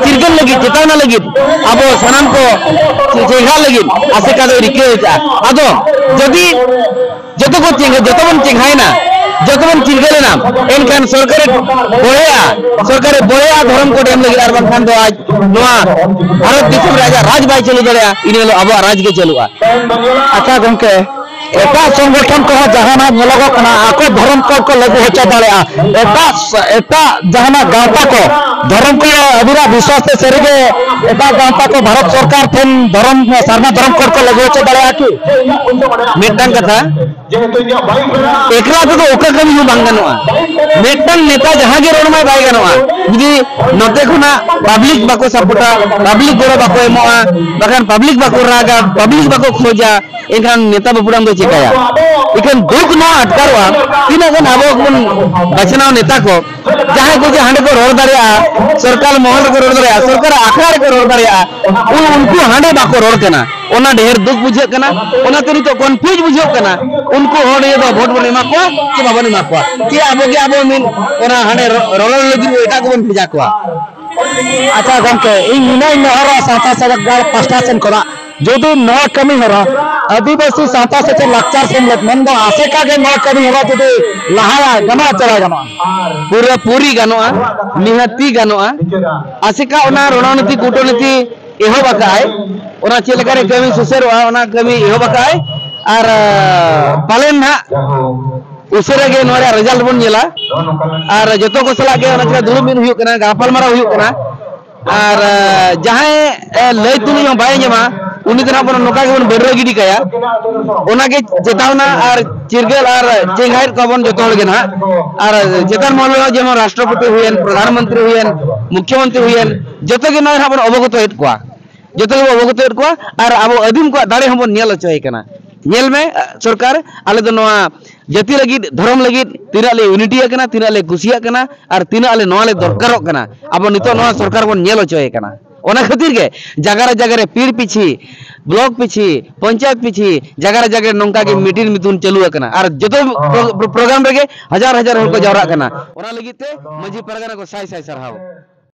ᱪᱤᱨᱜᱟᱹᱞ ᱞᱟᱹᱜᱤᱫ, ᱪᱮᱛᱟᱣᱱᱟ ᱞᱟᱹᱜᱤᱫ ᱟᱵᱚ ᱥᱟᱱᱟᱢ ᱠᱚ ᱪᱮᱸᱜᱷᱟᱜ ᱞᱟᱹᱜᱤᱫ ᱟᱥᱮᱠᱟ ᱫᱚᱭ ᱨᱤᱠᱟᱹ ᱟᱠᱟᱫᱼᱟ᱾ ᱟᱫᱚ ᱡᱩᱫᱤ ᱡᱚᱛᱚ ᱠᱚ ᱪᱮᱸᱜᱷᱟ, ᱡᱚᱛᱚ ᱵᱚᱱ ᱪᱮᱸᱜᱷᱟᱭᱮᱱᱟ, ᱡᱚᱛᱚ ᱵᱚᱱ ᱪᱤᱨᱜᱟᱹᱞᱮᱱᱟ, ᱮᱱᱠᱷᱟᱱ ᱥᱚᱨᱠᱟᱨᱮ ᱵᱚᱲᱦᱮᱜᱼᱟ, ᱥᱚᱨᱠᱟᱨᱮ ᱵᱚᱲᱦᱮᱜᱼᱟ ᱫᱷᱚᱨᱚᱢ ᱠᱳᱰ ᱮᱢ ᱞᱟᱹᱜᱤᱫ, ᱟᱨ ᱵᱟᱝᱠᱷᱟᱱ ᱫᱚ ᱟᱡ ᱱᱚᱣᱟ ᱵᱷᱟᱨᱚᱛ ᱫᱤᱥᱚᱢ ᱨᱮ ᱟᱡᱟᱜ ᱨᱟᱡᱽ ᱵᱟᱭ ᱪᱟᱹᱞᱩ ᱫᱟᱲᱮᱭᱟᱜᱼᱟ, ᱤᱱᱟᱹ ᱦᱤᱞᱳᱜ ᱟᱵᱚᱣᱟᱜ ᱨᱟᱡᱽ ᱜᱮ ᱪᱟᱹᱞᱩᱜᱼᱟ᱾ ᱟᱪᱪᱷᱟ ᱜᱚᱢᱠᱮ, ᱮᱴᱟᱜ ᱥᱚᱝᱜᱚᱴᱷᱚᱱ ᱠᱚᱦᱚᱸ ᱡᱟᱦᱟᱱᱟᱜ ᱧᱮᱞᱚᱜᱚᱜ ᱠᱟᱱᱟ, ᱟᱠᱚ ᱫᱷᱚᱨᱚᱢ ᱠᱳᱰ ᱠᱚ ᱞᱟᱹᱜᱩ ᱦᱚᱪᱚ ᱫᱟᱲᱮᱭᱟᱜᱼᱟ, ᱮᱴᱟᱜ ᱮᱴᱟᱜ ᱡᱟᱦᱟᱱᱟᱜ ᱜᱟᱶᱛᱟ ᱠᱚ ᱫᱷᱚᱨᱚᱢ ᱠᱳᱰ ᱟᱹᱵᱤᱱᱟᱜ ᱵᱤᱥᱣᱟᱥ ᱛᱮ ᱥᱟᱹᱨᱤᱜᱮ ᱮᱴᱟᱜ ᱜᱟᱶᱛᱟ ᱠᱚ ᱵᱷᱟᱨᱚᱛ ᱥᱚᱨᱠᱟᱨ ᱴᱷᱮᱱ ᱫᱷᱚᱨᱚᱢ ᱥᱟᱨᱱᱟ ᱫᱷᱚᱨᱚᱢ ᱠᱳᱰ ᱠᱚ ᱞᱟᱹᱜᱩ ᱦᱚᱪᱚ ᱫᱟᱲᱮᱭᱟᱜᱼᱟ ᱠᱤ? ᱢᱤᱫᱴᱟᱝ ᱠᱟᱛᱷᱟ, ᱮᱠᱞᱟ ᱛᱮᱫᱚ ᱚᱠᱟ ᱠᱟᱹᱢᱤ ᱦᱚᱸ ᱵᱟᱝ ᱜᱟᱱᱚᱜᱼᱟ᱾ ᱢᱤᱫᱴᱟᱝ ᱱᱮᱛᱟ ᱡᱟᱦᱟᱸ ᱜᱮ ᱨᱚᱲ ᱢᱟᱭ ᱵᱟᱭ ᱜᱟᱱᱚᱜᱼᱟ᱾ ᱡᱩᱫᱤ ᱱᱚᱛᱮ ᱠᱷᱚᱱᱟᱜ ᱯᱟᱵᱽᱞᱤᱠ ᱵᱟᱠᱚ ᱥᱟᱯᱳᱨᱴᱟ, ᱯᱟᱵᱽᱞᱤᱠ ᱜᱚᱲᱚ ᱵᱟᱠᱚ ᱮᱢᱚᱜᱼᱟ, ᱵᱟᱠᱷᱟᱱ ᱯᱟᱵᱽᱞᱤᱠ ᱵᱟᱠᱚ ᱨᱟᱜᱟ, ᱯᱟᱵᱽᱞᱤᱠ ᱵᱟᱠᱚ ᱠᱷᱚᱡᱟ, ᱮᱱᱠᱷᱟᱱ ᱱᱮᱛᱟ ᱵᱟᱹᱵᱩᱲᱟᱢ ᱫᱚ ᱪᱮᱠᱟᱭᱟ? ᱮᱱᱠᱷᱟᱱ ᱫᱩᱠ ᱱᱚᱣᱟ ᱟᱴᱠᱟᱨᱚᱜᱼᱟ, ᱛᱤᱱᱟᱹᱜ ᱜᱟᱱ ᱟᱵᱚ ᱵᱚᱱ ᱵᱟᱪᱷᱱᱟᱣ ᱱᱮᱛᱟ ᱠᱚ, ᱡᱟᱦᱟᱸᱭ ᱠᱚ ᱡᱮ ᱦᱟᱸᱰᱮ ᱠᱚ ᱨᱚᱲ ᱫᱟᱲᱮᱭᱟᱜᱼᱟ, ᱥᱚᱨᱠᱟᱨ ᱢᱚᱦᱚᱞ ᱨᱮᱠᱚ ᱨᱚᱲ ᱫᱟᱲᱮᱭᱟᱜᱼᱟ, ᱥᱚᱨᱠᱟᱨᱟᱜ ᱟᱠᱷᱲᱟ ᱨᱮᱠᱚ ᱨᱚᱲ ᱫᱟᱲᱮᱭᱟᱜᱼᱟ, ᱩᱱ-, ᱩᱱᱠᱩ ᱦᱟᱸᱰᱮ ᱵᱟᱠᱚ ᱨᱚᱲ ᱠᱟᱱᱟ᱾ ᱚᱱᱟ ᱰᱷᱮᱨ ᱫᱩᱠ ᱵᱩᱡᱷᱟᱹᱜ ᱠᱟᱱᱟ᱾ ᱚᱱᱟᱛᱮ ᱱᱤᱛᱚᱜ ᱠᱚᱱᱯᱷᱤᱭᱩᱡᱽ ᱵᱩᱡᱷᱟᱹᱜ ᱠᱟᱱᱟ, ᱩᱱᱠᱩ ᱦᱚᱲ ᱤᱭᱟᱹ ᱫᱚ ᱵᱷᱳᱴ ᱵᱚᱱ ᱮᱢᱟ ᱠᱚᱣᱟ ᱪᱮ ᱵᱟᱵᱚᱱ ᱮᱢᱟ ᱠᱚᱣᱟ, ᱪᱮ ᱟᱵᱚ ᱜᱮ ᱟᱵᱚ ᱢᱤᱫ ᱚᱱᱟ ᱦᱟᱸᱰᱮ ᱨᱚ-, ᱨᱚᱲ ᱞᱟᱹᱜᱤᱫ ᱮᱴᱟᱜ ᱠᱚᱵᱚᱱ ᱵᱷᱮᱡᱟ ᱠᱚᱣᱟ? ᱟᱪᱪᱷᱟ ᱜᱚᱢᱠᱮ, ᱤᱧ ᱱᱤᱱᱟᱹᱜ ᱤᱧ ᱱᱮᱦᱚᱨᱟ ᱥᱟᱶᱛᱟ ᱥᱮᱵᱚᱠ ᱫᱚᱞ ᱯᱟᱥᱴᱟ ᱥᱮᱱ ᱠᱷᱚᱱᱟᱜ, ᱡᱩᱫᱤ ᱱᱚᱣᱟ ᱠᱟᱹᱢᱤ ᱦᱚᱨᱟ ᱟᱹᱫᱤᱵᱟᱹᱥᱤ ᱥᱟᱶᱛᱟ ᱥᱮᱪᱮᱫ ᱞᱟᱠᱪᱟᱨ ᱥᱮᱢᱞᱮᱫ ᱢᱮᱱᱫᱚ ᱟᱥᱮᱠᱟ ᱜᱮ ᱱᱚᱣᱟ ᱠᱟᱹᱢᱤ ᱦᱚᱨᱟ ᱡᱩᱫᱤ ᱞᱟᱦᱟᱭᱟ, ᱜᱟᱱᱚᱜᱼᱟ ᱪᱮ ᱵᱟᱭ ᱜᱟᱱᱚᱜᱼᱟ? ᱯᱩᱨᱟᱹ ᱯᱩᱨᱤ ᱜᱟᱱᱚᱜᱼᱟ, ᱱᱤᱦᱟᱹᱛᱤ ᱜᱟᱱᱚᱜᱼᱟ᱾ ᱟᱥᱮᱠᱟ ᱚᱱᱟ ᱨᱚᱬᱚᱱᱤᱛᱤ ᱠᱩᱴᱚᱱᱤᱛᱤ ᱮᱦᱚᱵ ᱟᱠᱟᱫᱼᱟᱭ, ᱚᱱᱟ ᱪᱮᱫ ᱞᱮᱠᱟᱨᱮ ᱠᱟᱹᱢᱤ ᱥᱩᱥᱟᱹᱨᱚᱜᱼᱟ, ᱚᱱᱟ ᱠᱟᱹᱢᱤ ᱮᱦᱚᱵ ᱟᱠᱟᱫᱼᱟᱭ᱾ ᱟᱨ, ᱟᱸ, ᱯᱟᱞᱮᱱ ᱱᱟᱦᱟᱜ ᱩᱥᱟᱹᱨᱟ ᱜᱮ ᱱᱚᱣᱟ ᱨᱮᱭᱟᱜ ᱨᱮᱡᱟᱞᱴ ᱵᱚᱱ ᱧᱮᱞᱟ᱾ ᱟᱨ ᱡᱚᱛᱚ ᱠᱚ ᱥᱟᱞᱟᱜ ᱜᱮ ᱚᱱᱟ ᱪᱮᱠᱟ ᱫᱩᱲᱩᱵ ᱢᱤᱫ ᱦᱩᱭᱩᱜ ᱠᱟᱱᱟ, ᱜᱟᱯᱟᱞᱢᱟᱨᱟᱣ ᱦᱩᱭᱩᱜ ᱠᱟᱱᱟ᱾ ᱟᱨ, ᱟᱸ, ᱡᱟᱦᱟᱸᱭ, ᱮ, ᱞᱟᱹᱭ ᱛᱩᱞᱩᱡ ᱦᱚᱸ ᱵᱟᱭ ᱟᱸᱡᱚᱢᱟ, ᱩᱱᱤ ᱫᱚ ᱱᱟᱦᱟᱜ ᱵᱚᱱ ᱱᱚᱝᱠᱟ ᱜᱮᱵᱚᱱ ᱵᱟᱹᱨᱲᱟᱹ ᱜᱤᱰᱤ ᱠᱟᱭᱟ᱾ ᱚᱱᱟᱜᱮ ᱪᱮᱛᱟᱣᱱᱟ ᱟᱨ ᱪᱤᱨᱜᱟᱹᱞ ᱟᱨ ᱪᱮᱸᱜᱷᱟᱭᱮᱫ ᱠᱚᱣᱟ ᱵᱚᱱ ᱡᱚᱛᱚ ᱦᱚᱲ ᱜᱮ ᱱᱟᱦᱟᱜ᱾ ᱟᱨ ᱪᱮᱛᱟᱱ ᱢᱚᱦᱚᱞ ᱨᱮᱦᱚᱸ ᱡᱮᱢᱚᱱ ᱨᱟᱥᱴᱨᱚᱯᱚᱛᱤ ᱦᱩᱭᱮᱱ, ᱯᱨᱚᱫᱷᱟᱱ ᱢᱚᱱᱛᱨᱤ ᱦᱩᱭᱮᱱ, ᱢᱩᱠᱷᱭᱚ ᱢᱚᱱᱛᱨᱤ ᱦᱩᱭᱮᱱ, ᱡᱚᱛᱚ ᱜᱮ ᱱᱚᱜᱼᱚᱭ ᱱᱟᱦᱟᱜ ᱵᱚᱱ ᱚᱵᱚᱜᱚᱛᱚᱭᱮᱫ ᱠᱚᱣᱟ᱾ ᱡᱚᱛᱚ ᱜᱮᱵᱚᱱ ᱚᱵᱚᱜᱚᱛᱚᱭᱮᱫ ᱠᱚᱣᱟ ᱟᱨ ᱟᱵᱚ ᱟᱹᱫᱤᱢ ᱠᱚᱣᱟᱜ ᱫᱟᱲᱮ ᱦᱚᱸᱵᱚᱱ ᱧᱮᱞ ᱦᱚᱪᱚᱭᱮ ᱠᱟᱱᱟ᱾ ᱧᱮᱞ ᱢᱮ, ᱥᱚᱨᱠᱟᱨ, ᱟᱞᱮ ᱫᱚ ᱱᱚᱣᱟ ᱡᱟᱹᱛᱤ ᱞᱟᱹᱜᱤᱫ, ᱫᱷᱚᱨᱚᱢ ᱞᱟᱹᱜᱤᱫ ᱛᱤᱱᱟᱹᱜ ᱞᱮ ᱭᱩᱱᱤᱴᱤ ᱟᱠᱟᱱᱟ, ᱛᱤᱱᱟᱹᱜ ᱞᱮ ᱠᱩᱥᱤᱭᱟᱜ ᱠᱟᱱᱟ, ᱟᱨ ᱛᱤᱱᱟᱹᱜ ᱟᱞᱮ ᱱᱚᱣᱟ ᱞᱮ ᱫᱚᱨᱠᱟᱨᱚᱜ ᱠᱟᱱᱟ᱾ ᱟᱵᱚ ᱱᱤᱛᱚᱜ ᱱᱚᱣᱟ ᱥᱚᱨᱠᱟᱨ ᱵᱚᱱ ᱧᱮᱞ ᱦᱚᱪᱚᱭᱮ ᱠᱟᱱᱟ᱾ ᱚᱱᱟ ᱠᱷᱟᱹᱛᱤᱨ ᱜᱮ ᱡᱟᱭᱜᱟ ᱨᱮ ᱡᱟᱭᱜᱟ ᱨᱮ ᱯᱤᱲ ᱯᱤᱪᱷᱤ, ᱵᱞᱚᱠ ᱯᱤᱪᱷᱤ, ᱯᱚᱧᱪᱟᱭᱮᱛ ᱯᱤᱪᱷᱤ, ᱡᱟᱭᱜᱟ ᱨᱮ ᱡᱟᱭᱜᱟ ᱨᱮ ᱱᱚᱝᱠᱟ ᱜᱮ ᱢᱤᱴᱤᱝ ᱢᱤᱫᱩᱱ ᱪᱟᱹᱞᱩ ᱟᱠᱟᱱᱟ᱾ ᱟᱨ ᱡᱚᱛᱚ ᱯᱨᱳ-, ᱯᱨᱳᱜᱨᱟᱢ ᱨᱮᱜᱮ ᱦᱟᱡᱟᱨ ᱦᱟᱡᱟᱨ ᱦᱚᱲ ᱠᱚ ᱡᱟᱣᱨᱟᱜ ᱠᱟᱱᱟ᱾ ᱚᱱᱟ ᱞᱟᱹᱜᱤᱫ ᱛᱮ ᱢᱟᱹᱡᱷᱤ ᱯᱟᱨᱜᱟᱱᱟ ᱠᱚ ᱥᱟᱭ ᱥᱟᱭ ᱥᱟᱨᱦᱟᱣ᱾